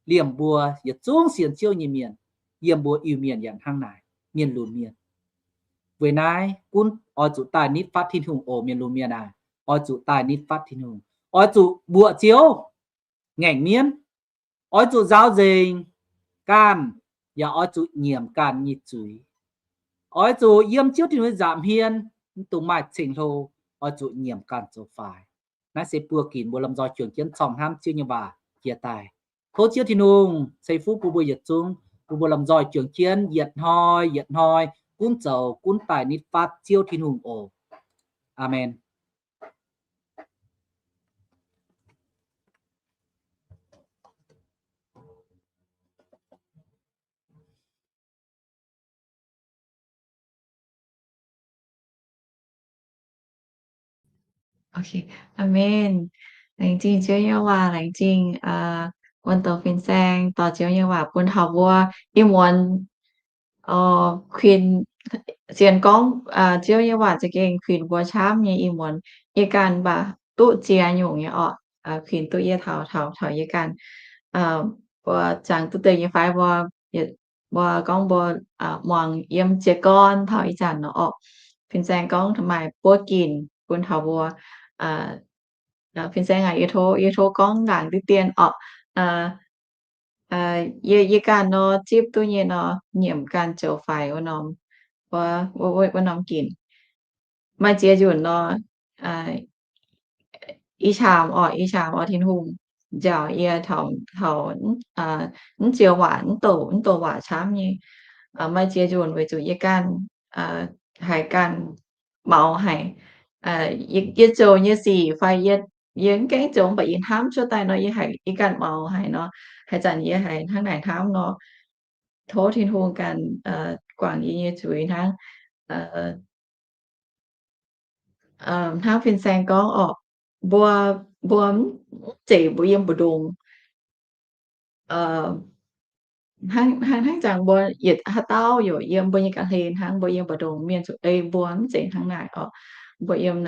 liemh mbuo yietc zungv sienx Ziouv nyei mienh, yiem mbuo Iu-Mienh yaac hnangv naaic, mienh lunx mienh. Weic naaiv gunv oix zuqc daaih nitv fatv Tin-Hungh oc, mienh lunx mienh aac. Oix zuqc daaih nitv fatv Tin-Hungh. Oix zuqc mbuoqc Ziouv ngaengc mienv. Oix zuqc nzaaux nzengc ganh, yaac oix zuqc nyiemc ganh nyei zuiz. Oix zuqc yiem Ziouv Tin-Hungh nza'hmien, mv dungx maaih ceng-hlo. Oix zuqc nyiemc ganh zoux faix. Naaiv se buo ginc mbuo lomh nzoih juangc jienv corng hnamv Ziouv nyei waac jiex daaih. Tov Ziouv Tin-Hungh ceix fuqv bun mbuo yietc zungv, bun mbuo lomh nzoih juangc jienv yietc hnoi yietc hnoi gunv zoux gunv daaih nitv fatv Ziouv Tin-Hungh oc. Aamen. Aamen. Laengz zingh Ziouv nyei waac, laengz zingh wuon douz fin-saeng dorh Ziouv nyei waac bun taux mbuo ih muonz. Kuinx, sienx gorngv Ziouv nyei waac za'gengh kuinx mbuo camv nyei ih muonz. Yie ganh mv baac duqv ziex nyungc nyei orqc, kuinx duqv yie taux, taux, taux yie ganh. Mbuo jangx duqv deix nyei fai mbuo, mbuo gorngv mbuo muangx yiem jiez gorn taux ih zanc nor orqc. Fin-saeng gorngv maaih buo ginc bun taux mbuo. Fin-saeng aac, yie tov, yie tov gorngv ndaangc diqv dien orqc. Yie, yie ganh nor zipv duqv nyei nor, nyiemc ganh zoux faix wuov norm, wuov, wuov norm ginc. Maaih ziex nzunc nor, ih camv orqc, ih camv orqc, Tin-Hungh njaaux yie taux, taux mv zioux waac, mv douc, mv douc waac camv nyei. Maaih ziex nzunc weic zuqc yie ganh, haiz ganh maux haic. Yie zoux nyei sic fai yie, yie mv gaengh zoux mv baac yie hnamv cuotv daaih nor, yie haiz yie ganh maux haic nor, haaix zanc yie haiz hnangv naaic hnamv nor, tov Tin-Hungh ganh guangc yie nyei zuiz hnangv. Hnangv fin-saeng gorngv orqc, mbuo, mbuo mv zeiz mbuo yiem mbu'ndongx, hnangv, hnangv, hnangv jangx mbuo yietc haaix dauh yaac yiem mbuo nyei ga'hlen hnangv, mbuo yiem mbu'ndongx mienh zuqc ei mbuo mv zeiz hnangv naaic orqc. Mbuo yiem,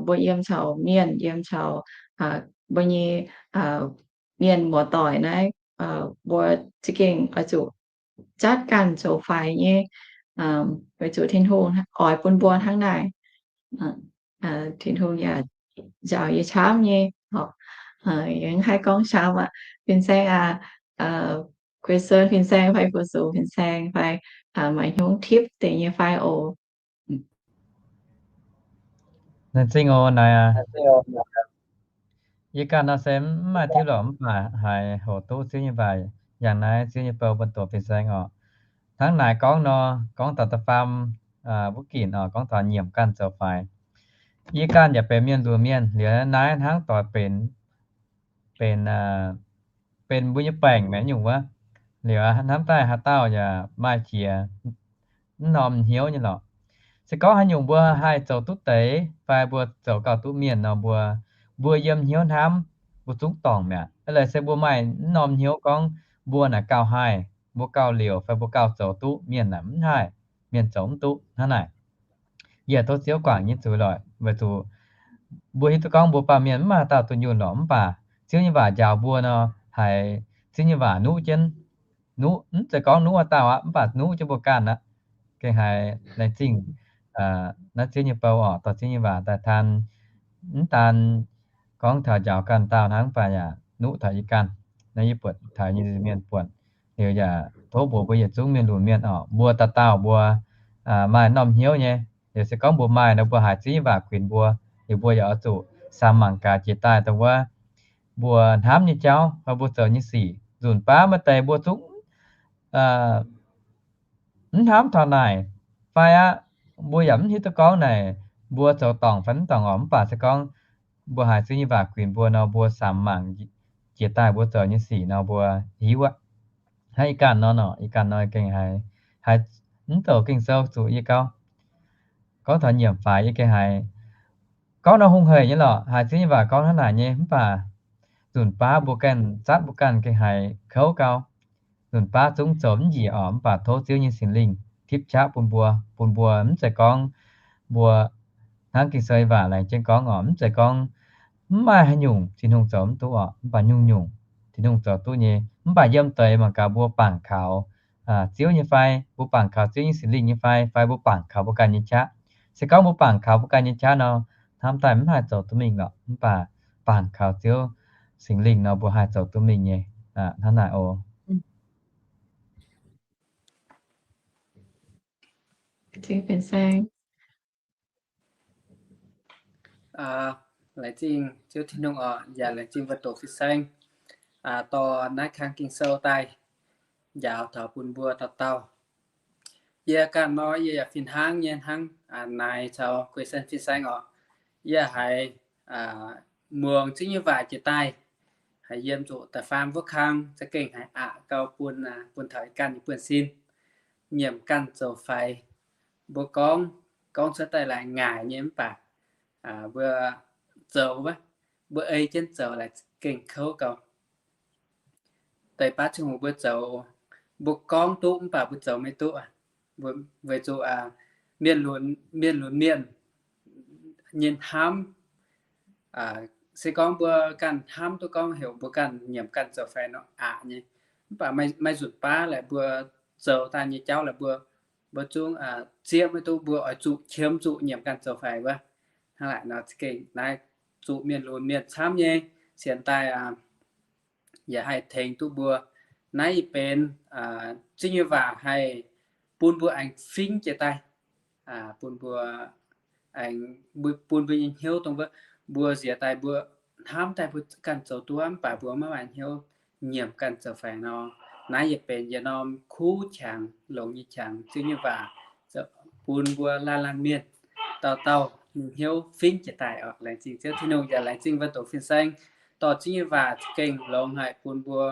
mbuo yiem caux mienh, yiem caux mbuo nyei mienh muoz-doic naaiv, mbuo za'gengh oix zuqc jatv ganh zoux faix nyei, weic zuqc Tin-Hungh oix bun mbuo hnangv naaic. Tin-Hungh yaac njaaux yie camv nyei. Yie mv haih gorngv camv aqv. Fin-saeng aac, question fin-saeng fai fu-sux fin-saeng fai maaih hnyouv tipv deix nyei fai oc. Laengz zingh oc naaic aac. Yie ganh nor se mv maaih tipv lorqc, mv baac haiz hoc duqv Ziouv nyei waac yangh naaiv Ziouv nyei bou bun doqc fin-saeng orqc. Hnangv naaic gorngv nor, gorngv taux da'faam wuov ginc orqc, gorngv taux nyiemc ganh zoux faix. Yie ganh yaac benx mienh lunx mienh liuz naaiv hnangv doix benx, benx, benx mbuo nyei baengc mi'aqv nyungc wuov. Liuz hnamv daaih haaix dauh yaac maaih jiex mv norm hnyouv nyei lorqc. Se gorngv haaix nyungc mbuo haih zoux duqv deix fai mbuo zoux gauh duqv mienh nor, mbuo, mbuo yiem hnyouv hnamv mbuo zungv dorngc mi'aqv. Eix leiz se mbuo maaih mv norm hnyouv gorngv mbuo naaic gauh haih, mbuo gauh liouc fai mbuo gauh zoux duqv, mienh naaic mv haih, mienh zoux mv duqv hnangv naaic. Yie tov Ziouv guangc nyei zuiz lorqc, weic zuqc mbuo hiuv duqv gorngv mbuo baamh mienh mv maaih dauh dunh yunh lorqc, mv baac Ziouv nyei waac njaaux mbuo nor, haiz Ziouv nyei waac nuqv jienv, nuqv, mv zeiz gorngv nuqv haaix dauh aqv, mv baac nuqv jienv mbuo ganh aqv. Gengh haiz laengz zingh naaiv Ziouv nyei bou orqc, dorh Ziouv nyei waac daaih taan, mv daan gorngv taux njaaux ganh dauh hnangv, mv baac yaac nuqv taux yie ganh. Naaiv yie buatc taux nyei mienh buatc liuz yaac tov mbuox mbuo yietc zungv mienh lunc mienh orqc, mbuo dauh dauh mbuo maaih norm hnyouv nyei. Liuz se gorngv mbuo maaih nor, mbuo haiz Ziouv nyei waac kuinx mbuo, liuz mbuo yaac oix zuqc samx mangc gaax jiex daaih dongh wuov mbuo hnamv nyei jauv fai mbuo zoux nyei sic. Nzunc baav maaih deix mbuo zungv mv hnamv taux naaic fai aqv, mbuo yaac mv hiuv duqv gorngv naaic mbuo zoux dorngc fai mv dorngc orqc. Mv baac se gorngv mbuo haiz Ziouv nyei waac kuinx mbuo nor, mbuo samx mangc jiex daaih mbuo zoux nyei sic nor, mbuo hiuv aqv. Hnangv yie ganh nor, nor yie ganh nor gengh haiz, haiz mv douc Ging-Sou zuqc yie gauv, gorngv taux nyiemc faix yie gengh haiz gorngv nor hungh hec nyei lorqc, haiz Ziouv nyei waac gorngv hnangv naaic nyei. Mv baac nzunc baav mbuo ganh zatv mbuo ganh gengh haiz kouv gau. Nzunc baav zungv zoux mv njiec orqc, mv baac tov Ziouv nyei Singx Lingh tipv qaqv bun mbuo, bun mbuo mv zeiz gorngv mbuo hnangv Ging-Sou nyei waac laengz jienv gorngv oc, mv zeiz gorngv mv maaih haaix nyungc Tin-Hungh zoux mv duqv oc, mv baac nyungc-nyungc Tin-Hungh zoux duqv nyei. Mv baac yiem deix mangc gaax mbuo bangc kaux Ziouv nyei fai, mbuo bangc kaux Ziouv nyei Singx Lingh nyei fai, fai mbuo bangc kaux mbuo ganh nyei qaqv. Se gorngv mbuo bangc kaux mbuo ganh nyei qaqv nor, hnamv daaih mv haih zoux duqv mingh lorqc. Mv baac bangc kaux Ziouv Singx Lingh nor, mbuo haih zoux duqv mingh nyei. Hnangv naaic oc. Laengz zingh Ziouv Tin-Hungh oc, yaac laengz zingh mbuo doqc fin-saeng dorh naaiv kang Ging-Sou daaih njaaux taux bun mbuo dauh dauh. Yie ganh nor, yie yaac fih hnangv nyei hnangv naaic caux Guei Sen fin-saeng oc. Yie haiz muangx Ziouv nyei waac jiex daaih, haiz yiem zuqc da'faam wuov kang za'gengh haiz aqc gau bun, bun taux ih ganh nyei buonv-sin, nyiemc ganh zoux faix. Mbuo gorngv, gorngv cuotv daaih laaix ngaaic nyei mv baac mbuo zoux wuov, mbuo ei jienv zoux laaix gengh kouv gau. Deix baav Tin-Hungh mbuo zoux, mbuo gorngv duqv mv baac mbuo zoux maiv duqv, weic zuqc mienh lunx, mienh lunx mienh nyei hnamv. Se gorngv mbuo ganh hnamv duqv gorngv heuc mbuo ganh nyiemc ganh zoux faix nor aqc nyei, mv baac maaih nzunc baav laaix mbuo zoux daaih nyei jauv laaix mbuo, mbuo zungv zieqv maiv duqv, mbuo oix zuqc qiemx zuqc nyiemc ganh zoux faix wuov. Hnangv naaic nor za'gengh naaiv zuqc mienh lunx mienh camv nyei. Sienx daaih yaac haih tengx duqv mbuo. Naaiv yie benx Ziouv nyei waac haih bun mbuo aengx fingx jiex daaih, bun mbuo aengx, bun mbuo nyei hnyouv dongh wuov, mbuo nziex daaih mbuo hnamv daaih mbuo ganh zoux duqv mv baac mbuo maiv maaih hnyouv nyiemc ganh zoux faix nor. Naaiv yie benx yietc norm kuv qangx, longx nyei qangx Ziouv nyei waac bun mbuo laanh laanh mienh dauh dauh nyei hnyouv fingx jiex daaih oc. Laengz zingh Ziouv Tin-Hungh yaac laengz zingh mbuo doqc fin-saeng dorh Ziouv nyei waac za'gengh longx haic bun mbuo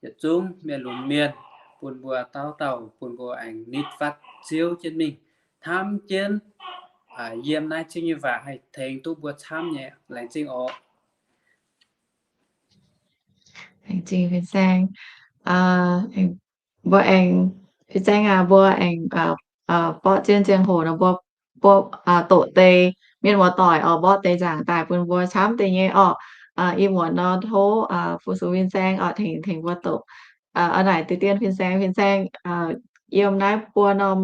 yietc zungv mienh lunx mienh, bun mbuo dauh dauh, bun mbuo aengx nitv fatv Ziouv jienv mingh, hnamv jienv yiem naaiv Ziouv nyei waac haih tengx duqv mbuo camv nyei. Laengz zingh oc. Laengz zingh fin-saeng. Mbuo aengx, fin-saeng aac, mbuo aengx borqv zien ziangh hoc nor mbuo, mbuo doqc deix mienh muoz-doic oc, mborqv deix nzaangc daaih bun mbuo camv deix nyei orqc. Ih muonz nor tov fu-sux fin-saeng oc, tengx, tengx mbuo doqc. Aa, naaic deix dien fin-saeng, fin-saeng yiem naaiv buo norm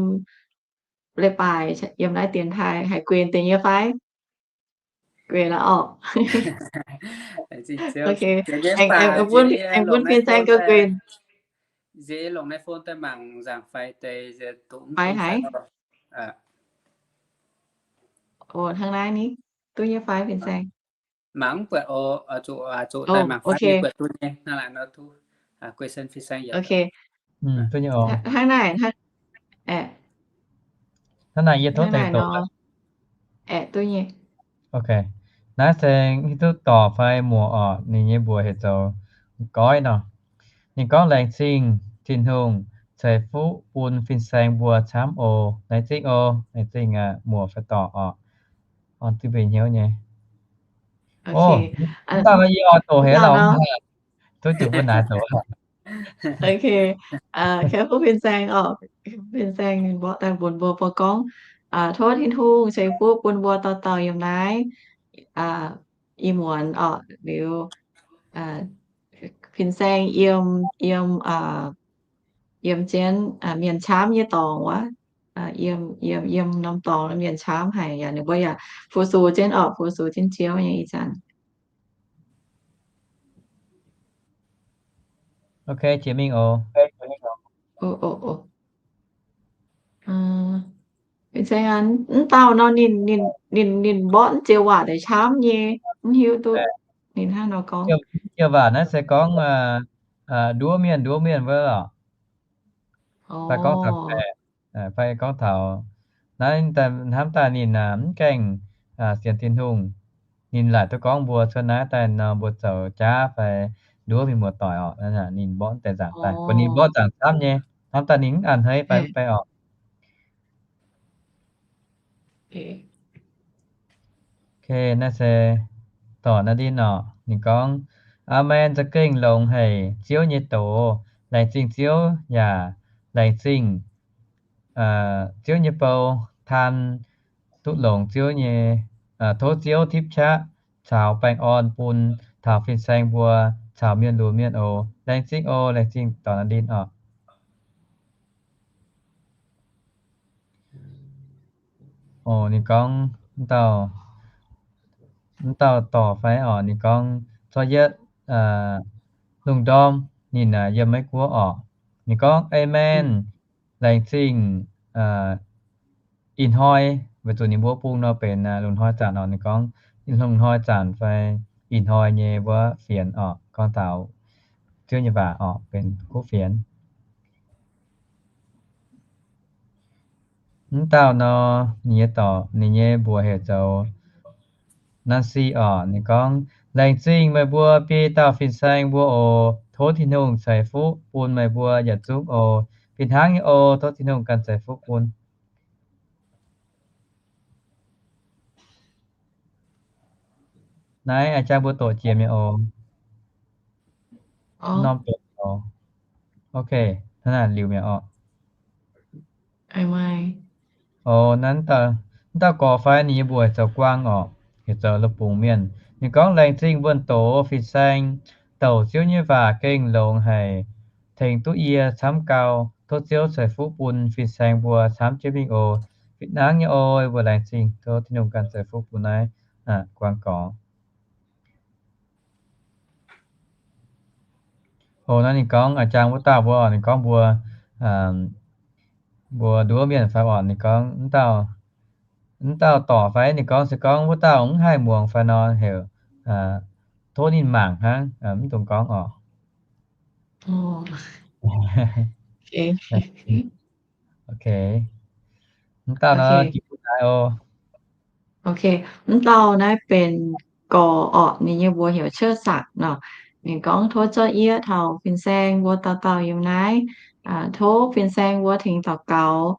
leiz-baaix yiem naaiv dienx taaih haih guenx deix nyei fai? Guenx lorqc. Aengx bun fin-saeng gauh guenx. Nziex longc naaiv phone daaih mangc nzaangc faix deix, fai haiz. Hnangv naaiv ni, duqv nyei fai fin-saeng? Mangc buatc oc, zuqc, zuqc daaih mangc fai buatc duqv nyei. Hnangv naaic nor, duqv, guei sen fin-saeng yaac. Duqv nyei oc. Hnangv naaic, hnangv naaic yie tov deix doqc. Aeqv, duqv nyei. Ok. Naaiv se hiuv duqv dorc fai muoc oc, ninh nyei mbuox heuc zoux Goiv nor. Ninh gorngv, laengz zingh Tin-Hungh ceix fuqv bun fin-saeng mbuo camv oc. Laengz zingh oc, laengz zingh muoc fai dorc oc. Orn duqv mbenc hnyouv nyei. Dauh yie oix doqc haiz lorz mv haih, duqv jiex mbuo naaiv doqc. Ok, kei fuqv fin-saeng oc, fin-saeng ninh mborqv daaih mbuox mbuo, mbuo gorngv, tov Tin-Hungh ceix fuqv bun mbuo dauh dauh yiem naaiv ih muonz oc. Liuz fin-saeng yiem, yiem, yiem jienv mienh camv nyei dorngx wuov, yiem, yiem, yiem norm dorngx mienh camv haic yaac ninh mbuo yaac fu-sux jienv oc, fu-sux jienv Ziouv nyei ih zanc. Ok, jiex mingh oc. Fin-saeng, mv dauh nor ninh, ninh, ninh mborqv ziex waac deix camv nyei, mv hiuv duqv ninh hnangv nor gorngv. Ziex waac naaiv se gorngv nduov mienh, nduov mienh wuov lorqc. Fai gorngv taux, fai gorngv taux naaiv, hnamv daaih ninh mv gaengh sienx Tin-Hungh. Ninh laaic duqv gorngv mbuo cuotv naaiv daaih nor mbuo zoux jaav fai nduov mienh muoz-doic oc. Ninh mborqv deix nzaangc daaih, bun ninh mborqv nzaangc camv nyei. Hnamv daaih ninh mv a'hneiv fai mv bei oc. Ok, naaiv se dorc naaiv ndin oc. Ninh gorngv, Aamen, za'gengh longx haic Ziouv nyei doz. Laengz zingh Ziouv yaac laengz zingh Ziouv nyei bou, taan duqv longx Ziouv nyei tov Ziouv tipv qaqv caux baengh orn bun taux fin-saeng mbuo caux mienh lunx mienh oc. Laengz zingh oc, laengz zingh dorc naaiv ndin oc. Oc, ninh gorngv, mv dauh dorc fai oc, ninh gorngv, corc yietv lungh ndorm ninh yiem Meiv Guoqv oc. Ninh gorngv, Amen, laengz zingh ih hnoi, weic zuqc ninh mbuo bung nor benx lungh hnoi zanc oc. Ninh gorngv, lungh hnoi zanc fai ih hnoi nyei wuov fienx oc, gorngv taux Ziouv nyei waac oc, benx kuv fienx. Mv dauh nor, ninh nyei dorc, ninh nyei mbuox heuc zoux Nancy oc. Ninh gorngv, Laengz zingh meih mbuo biei dauh fin-saeng mbuo oc. Tov Tin-Hungh ceix fuqv bun meih mbuo yietc zungv oc. Fih hnangv nyei oc. Tov Tin-Hungh ganh ceix fuqv bun. Naaiv a'jang mbuo doqc jiex mi'aqv oc. Norm doqc oc. Ok, hnangv naaic liuz mi'aqv oc. Oc, naaiv mv dauh gorx fai ninh nyei mbuox heuc zoux Guang oc, heuc zoux Lo Bungx mienh. Ninh gorngv, Laengz zingh wuonh doqc fin-saeng douc Ziouv nyei waac gengh longx haic, tengx duqv yie camv gau. Tov Ziouv ceix fuqv bun fin-saeng mbuo camv jienv mingh oc. Fih hnangv nyei oc. Mbuo laengz zingh, tov Tin-Hungh ganh ceix fuqv bun naaiv Guang gorx. Oc, naaiv ninh gorngv a'jang wuov dauh mbuo, ninh gorngv mbuo, mbuo nduov mienh fai oc. Ninh gorngv mv dauh dorc fai ninh gorngv se gorngv wuov dauh mv haih muangx fai nor heuc tov ninh mangc hnangv, mv dungx gorngv oc. Ok. Mv dauh nor jiex bun naaiv oc. Ok, mv dauh naaiv benx gorx orqc, ninh nyei mbuox heuc Cuotv Saqc nor. Ninh gorngv tov zorqv yie taux fin-saeng mbuo dauh dauh yiem naaiv, tov fin-saeng mbuo tengx daux gaux.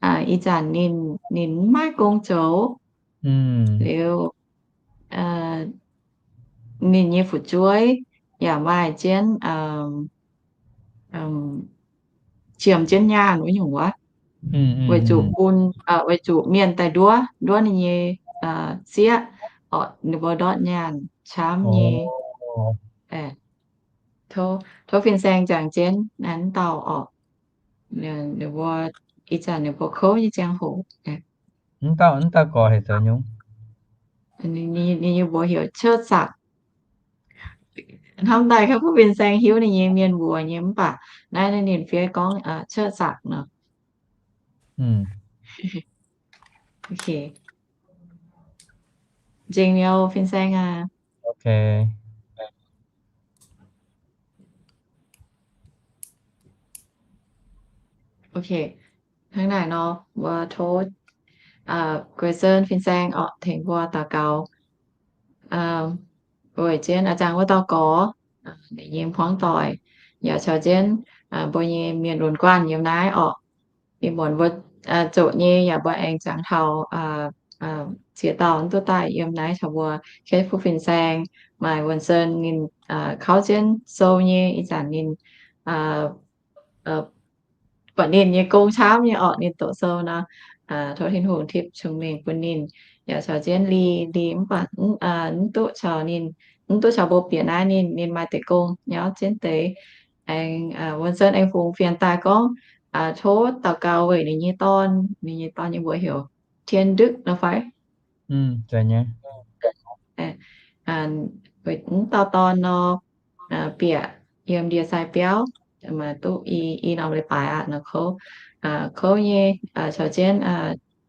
Ih zanc ninh, ninh mv maaih gong zoux liuz, ninh nyei fu'jueiv yaac maaih jienv qiemx jienv nyaanh wuov nyungc wuov, weic zuqc bun, weic zuqc mienh daaih nduov, nduov ninh nyei sieqv, ninh mbuo ndortv nyaanh camv nyei. Tov fin-saeng jangx jienv naaiv dauh orqc. Ninh mbuo, ih zanc ninh mbuo kouv nyei ziangh hoc, mv dauh gorx heuc zoux nyungc, ninh nyei mbuox heuc Cuotv Saqc. Hnamv daaih kaiv bun fin-saeng hiuv ninh nyei mienh mbuox nyei mv baac naaiv ninh fiev gorngv Cuotv Saqc nor. Nzengc mi'aqv, fin-saeng aac. Ok, hnangv naaic nor, mbuo tov Guei Sen fin-saeng orqc tengx mbuo daux gaux. Weic jienv a'jang wuov dauh gorx, ninh nyei hmuangv doic, yaac caux jienv mbuo nyei mienh lunx guanh yiem naaiv orqc. Ih muonz mbuo zoqc nyei yaac mbuo aengx jangx taux ziex dauh mv duqv daaih yiem naaiv caux mbuo. Kv fu fin-saeng maaih Wuonh Sen ninh kauv jienv sou nyei, ih zanc ninh buatc ninh nyei gong camv nyei orqc, ninh doqc sou nor. Tov Tin-Hungh tipv cong-mengh bun ninh, yaac caux jienv Li, Li mv baac mv duqv caux ninh, mv duqv caux mbuo bieqc naaiv, ninh, ninh maaih deix gong nyauv jienv deix. Aengx Wuonh Sen aengx fungx fienx daaih gorngv tov daux gaux weic ninh nyei dorn, ninh nyei dorn nyei mbuox heuc Tien Ndutv nor fai? Mv dauh dorn nor bieqc yiem ndie-sai biauv, maaih duqv i norm leiz-baaix aqv nor kouv, kouv nyei, caux jienv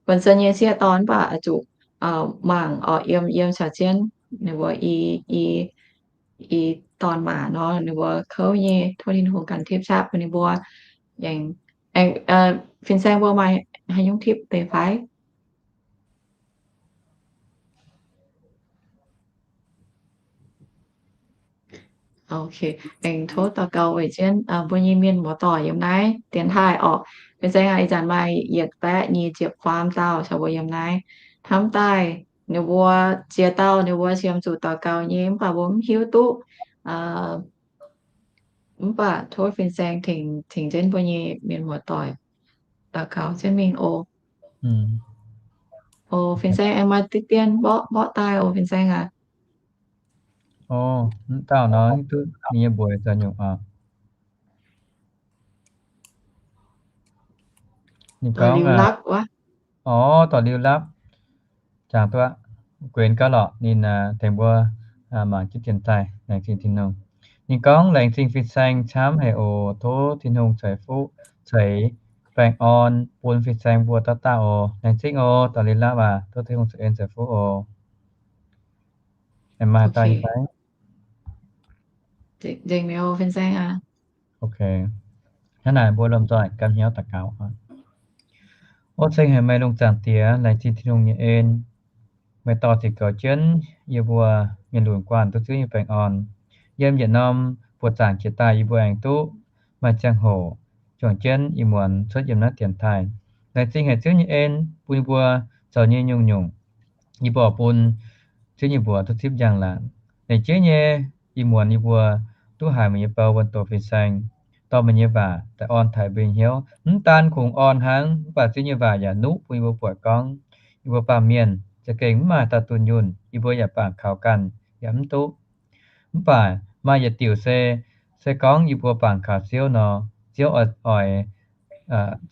Wuonh Sen nyei sieqv dorn mv baac zuqc mangc orqc, yiem, yiem caux jienv ninh mbuo i, i, i dorn maac nor, ninh mbuo kouv nyei. Tov Tin-Hungh ganh tipv qaqv bun ninh mbuo. Aengx fin-saeng mbuo maaih haaix nyungc tipv deix fai? Ok, aengx tov daux gaux weic jienv mbuo nyei mienh muoz-doic yiem naaiv dienx taaih orqc. Fin-saeng aac, ih zanc maaih yietc baeqv nyic ziepc faam dauh caux mbuo yiem naaiv. Hnamv daaih ninh mbuo ziex dauh ninh mbuo siemx zuqc daux gaux nyei, mv baac mbuo mv hiuv duqv mv baac tov fin-saeng tengx, tengx jienv mbuo nyei mienh muoz-doic daux gaux jienv mingh oc. Oc, fin-saeng aengx maaih diqv dien mborqv, mborqv daaih oc, fin-saeng aac. Oc, mv dauh nor, ninh duqv ninh nyei mbuox zoux nyungc oc. Ninh gorngv, oc, dorh liuz lapv. Jangx duqv, guenx gauh lorqc, ninh tengx mbuo mangc jienv dien daaih, laengz zingh Tin-Hungh. Ninh gorngv, laengz zingh fin-saeng camv haic oc. Tov Tin-Hungh ceix fuqv, ceix baengh orn bun fin-saeng mbuo dauh dauh oc. Laengz zingh oc, dorh liuz lapv aac. Tov Tin-Hungh ceix en ceix fuqv oc. Aengx maaih dauh fai? Hnangv naaic mbuo lomh nzoih ganh hnyouv daux gaux. O ceng haic meih lungh zaangc Diex, laengz zingh Tin-Hungh nyei en. Meih dorh ziqc goux jienv yie mbuo mienh lunc guanh duqv Ziouv nyei baengh orn. Yiem yietc norm buoqc zaangc jiex daaih yie mbuo aengx duqv maaih ziangh hoc juangc jienv ih muonz cuotv yiem naaiv dienx taaih. Laengz zingh haic Ziouv nyei en bun yie mbuo zoux nyei nyungc-nyungc. Yie mbuo bun Ziouv nyei mbuox duqv zipv njang-laangc. Laengz jeiv nyei, ih muonz yie mbuo duqv haiz meih nyei bou wuonh doqc fin-saeng, dorh meih nyei waac daaih orn taaix mbuo nyei hnyouv. Mv daan kungx orn hnangv, mv baac Ziouv nyei waac yaac nuqv bun yie mbuo buatc gorngv, yie mbuo baamh mienh za'gengh mv maaih dauh dunh yunh, yie mbuo yaac bangc kaux ganh yaac mv duqv. Mv baac maaih yietc diuc se, se gorngv yie mbuo bangc kaux Ziouv nor, Ziouv oix, oix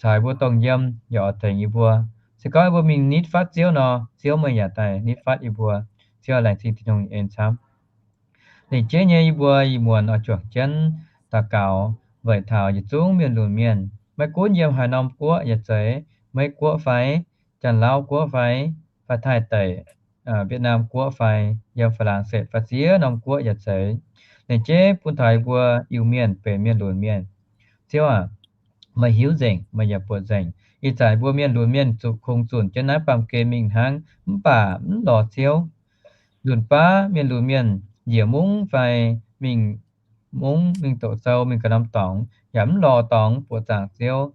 caux yie mbuo dongh yiem, yaac oix tengx yie mbuo. Se gorngv yie mbuo mingh nitv fatv Ziouv nor, Ziouv meih yaac daaih nitv fatv yie mbuo. Ziouv laengz zingh Tin-Hungh nyei en camv. Laengz jeiv nyei yie mbuo ih muonz oix juangc jienv daux gaux weic taux yietc zungv mienh lunc mienh, maiv gunv yiem haaix norm guoqv yaac zeiz, Meiv Guoqv fai, Janx-Lauv Guoqv fai, fai Taiv deic, Vietnam Guoqv fai, yiem Faa^lan^setv fai ziex norm guoqv yaac zeiz. Laengz jeiv bun taux yie mbuo Iu-Mienh benx mienh lunc mienh. Ziouv aac, meih hiuv nzengc, meih yaac buoqc nzengc. Ih zanc mbuo mienh lunc mienh zuqc kungx zunc jienv naaiv baamh gen mingh hnangv, mv baac mv lorz Ziouv. Nzunc baav mienh lunc mienh njiec mungv fai mingh mungv, mingh doqc sou, mingh ganh norm dorngx, yaac mv lorz dorngx buoqc zaangc Ziouv.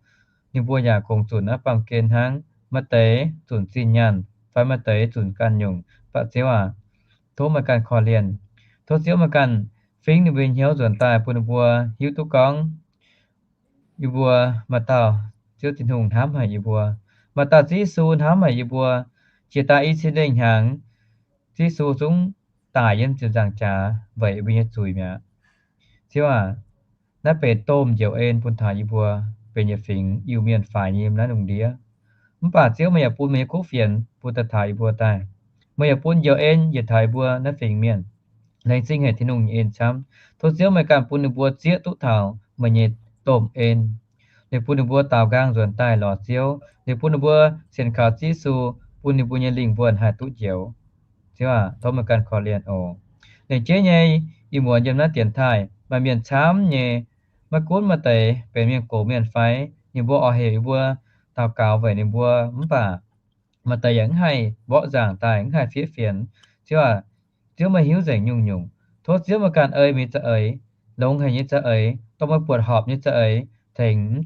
Ninh mbuo yaac kungx zunc naaiv baamh gen hnangv. Maaih deix zunc zinh nyaanh, fai maaih deix zunc ganh nyungc. Mv baac Ziouv aac, tov meih ganh korv-lienh. Tov Ziouv meih ganh fingx ninh mbuo nyei hnyouv nzuonx daaih bun ninh mbuo hiuv duqv gorngv, yie mbuo maaih dauh Ziouv Tin-Hungh hnamv haic yie mbuo. Maaih dauh Ziouv Yesu hnamv haic yie mbuo. Jiex daaih i cin lengh hnyangx, Ziouv Yesu zungv daic yiem ziepc nzaangc jaax weic yie mbuo nyei zuiz mi'aqv. Ziouv aac, naaiv benx domh njoux en bun taux yie mbuo benx yietc fingx Iu-Mienh faix nyei yiem naaiv lungh ndiev. Mv baac Ziouv, meih yaac bun meih nyei kuv fienx bun daaih taux yie mbuo daaih. Meih yaac bun njoux en yietc taux yie mbuo naaiv fingx mienh. Laengz zingh haic Tin-Hungh nyei en camv. Tov Ziouv meih ganh bun ninh mbuo zieqv duqv taux meih nyei domh en. Liuz bun ninh mbuo daaux nqaang nzuonx daaih lorz Ziouv. Liuz bun ninh mbuo sienx kaux Ziouv Yesu, bun ninh mbuo nyei lingh wuonh haih duqv njoux. Ziouv aac, tov meih ganh korv-lienh oc. Laengz jeiv nyei, ih muonz yiem naaiv dienx taaih maaih mienh camv nyei, maiv gunv maaih deix benx mienh gox mienh fai, ninh mbuo oix heuc yie mbuo daux gaux weic ninh mbuo, mv baac maaih deix yaac mv haih mborqv nzaangc daaih, mv haih fiev fienx. Ziouv aac, Ziouv meih hiuv nzengc nyungc-nyungc. Tov Ziouv meih ganh ei meih nyei za'eix, longx haic nyei za'eix, dongh meih buatc horpc nyei za'eix, tengx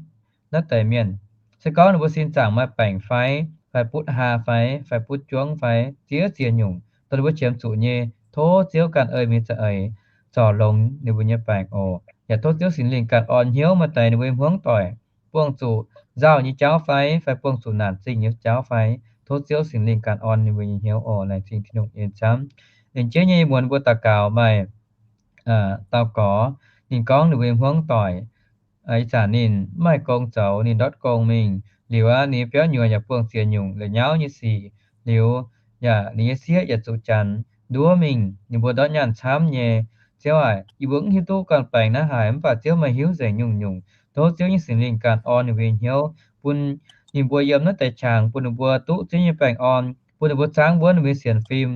naaiv deix mienh. Se gorngv ninh mbuo sin zaangc maaih baengc fai, fai butv haa fai, fai butv juangv fai, ziex ziex nyungc, dongh ninh mbuo qiemx zuqc nyei, tov Ziouv ganh ei meih nyei za'eix zorc longx ninh mbuo nyei baengc oc. Yaac tov Ziouv Singx Lingh ganh orn hnyouv maaih deix ninh mbuo nyei hmuangv doic buangh zuqc nzauh nyei jauv fai, fai buangh zuqc naanc zingh nyei jauv fai, tov Ziouv Singx Lingh ganh orn ninh mbuo nyei hnyouv oc. Laengz zingh Tin-Hungh nyei en camv. Laengz jeiv nyei ih muonz mbuo daux gaux maaih dauh gorx, ninh gorngv ninh mbuo nyei hmuangv doic, ih zanc ninh mv maaih gong zoux, ninh ndortv gong mingh. Liuz aqv, ninh nyei biauv nyuoz yaac buangh ziex nyungc la'nyauv nyei sic. Liuz yaac ninh nyei sieqv yaac zuqc janx nduov mingh. Ninh mbuo ndortv nyaanh camv nyei. Ziouv aac, yie mbuo mv hiuv duqv ganh baengc naaiv haaix, mv baac Ziouv meih hiuv nzengc nyungc-nyungc. Tov Ziouv nyei Singx Lingh ganh orn ninh mbuo nyei hnyouv, bun ninh mbuo yiem naaiv deix qangx, bun ninh mbuo duqv Ziouv nyei baengh orn, bun ninh mbuo zaangv wuonv ninh mbuo nyei sienx fim.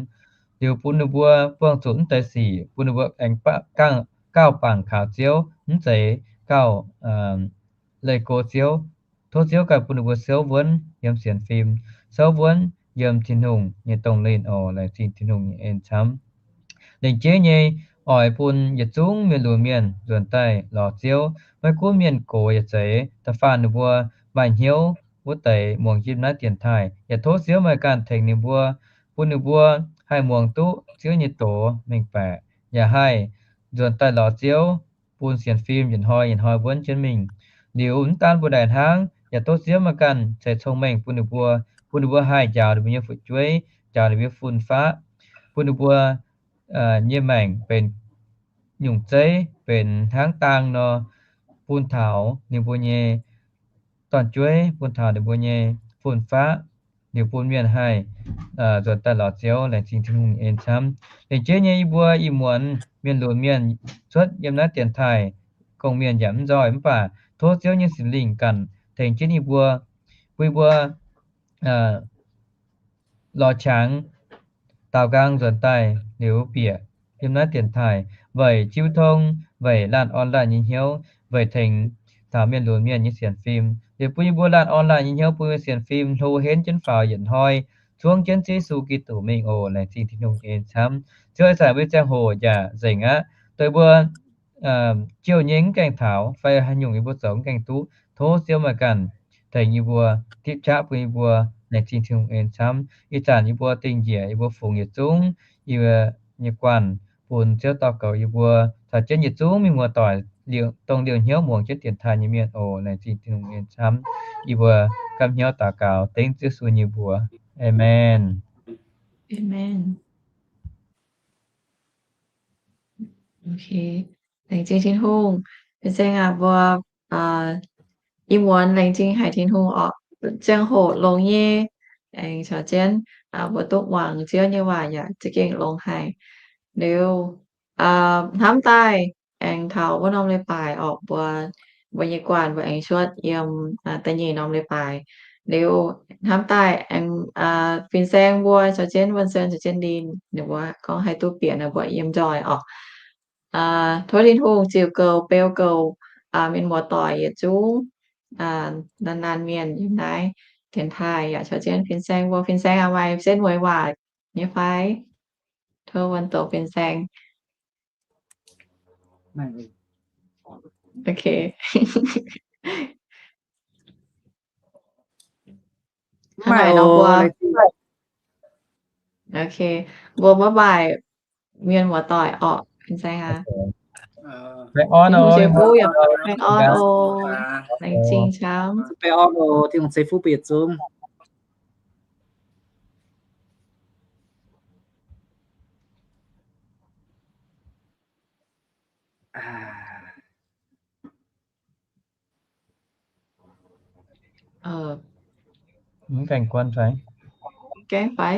Liuz bun ninh mbuo buangh zuqc mv deix sic, bun ninh mbuo aengx gauh bangc kaux Ziouv, mv zeiz gauh leih go Ziouv. Tov Ziouv ganh bun ninh mbuo souv wuonv yiem sienx fim, souv wuonv yiem Tin-Hungh nyei dongh linh oc. Laengz zingh Tin-Hungh nyei en camv. Lengc jeiv nyei, oix bun yietc zungv mienh lunx mienh nzuonx daaih lorz Ziouv. Maiv gunv mienh gox yaac zeiz, da'faanh ninh mbuo maaih hnyouv wuov deix muangx yiem naaiv dienx taaih, yaac tov Ziouv meih ganh tengx ninh mbuo, bun ninh mbuo haih muangx duqv Ziouv nyei doz mengh baeqc, yaac haih nzuonx daaih lorz Ziouv, bun sienx fim yietc hnoi yietc hnoi wuonv jienv mingh. Liuz mv daan mbuo naaic hnangv, yaac tov Ziouv meih ganh ceix cong-mengh bun ninh mbuo, bun ninh mbuo haih njaaux ninh mbuo nyei fu'jueiv, njaaux ninh mbuo nyei fun-faqv, bun ninh mbuo nyei maengc benx nyungc zeiv, benx hnangv dang nor, bun taux ninh mbuo nyei dorn-jueiv, bun taux ninh mbuo nyei fun-faqv, liuz bun mienh haih nzuonx daaih lorz Ziouv. Laengz zingh Tin-Hungh en camv. Lengc jeiv nyei yie mbuo ih muonz mienh lunx mienh cuotv yiem naaiv dienx taaih, gong-mienh yaac mv nzoih, mv baac tov Ziouv nyei Singx Lingh ganh tengx jienv yie mbuo, bun yie mbuo lorz qangx daaux nqaang nzuonx daaih liuz bieqc yiem naaiv dienx taaih weic jiu tong, weic laanh orn laanh nyei hnyouv, weic tengx taux mienh lunx mienh nyei sienx fim. Liuz bun yie mbuo laanh orn laanh nyei hnyouv, bun mbuo sienx fim hlo henv jienv faaux yietc hnoi, zuangv jienv Ziouv Yesu Giduc mingh oc. Laengz zingh Tin-Hungh en camv. Ziouv, ih zanc mbuo ziangh hoc yaac nzengc aqv. Dongh mbuo jiouh nyei mv gaengh taux fai haaix nyungc yie mbuo zoux mv gaengh duqv, tov Ziouv meih ganh tengx yie mbuo, tipv qaqv bun yie mbuo. Laengz zingh Tin-Hungh en camv. Ih zanc yie mbuo dingh njiec, yie mbuo fungx yietc zungv yie mbuo nyei guanh bun Ziouv daux goux yie mbuo, caux jienv yietc zungv mienh muoz-doic, dongh liouh hnyouv muangx jienv dienx taaih nyei mienh oc. Laengz zingh Tin-Hungh en camv. Yie mbuo gapv hnyouv daux gaux dengv Ziouv Yesu nyei mbuox. Aamen. Aamen. Laengz zingh Tin-Hungh. Fin-saeng aac, mbuo ih muonz laengz zingh haic Tin-Hungh orqc, ziangh hoc longx nyei, aengx caux jienv mbuo duqv muangx Ziouv nyei waac yaac za'gengh longx haic. Liuz hnamv daaih aengx taux wuov norm leiz-baaix orqc, mbuo, mbuo nyei guanh mbuo aengx cuotv yiem da'nyeic norm leiz-baaix. Liuz hnamv daaih aengx fin-saeng mbuo caux jienv Wuonh Sen caux jienv Lin ninh mbuo gorngv haih duqv bieqc ninh mbuo yiem nzoih orqc. Tov Tin-Hungh ziux goux beu goux mienh muoz-doic yietc zungv, naanc naanc mienh yiem naaiv dienx taaih yaac caux jienv fin-saeng mbuo. Fin-saeng aac, maaih setv mueiz waac nyei fai? Tov wuonh doqc fin-saeng. Ok. Mv maaih nor mbuo, ok, mbuo bye bye mienh muoz-doic orqc, fin-saeng aac. Baengh orn oc, baengh orn oc, laengz zingh camv. Baengh orn oc, Tin-Hungh ceix fuqv bun yietc zungv. Mv gaengh guanh fai? Mv gaengh fai?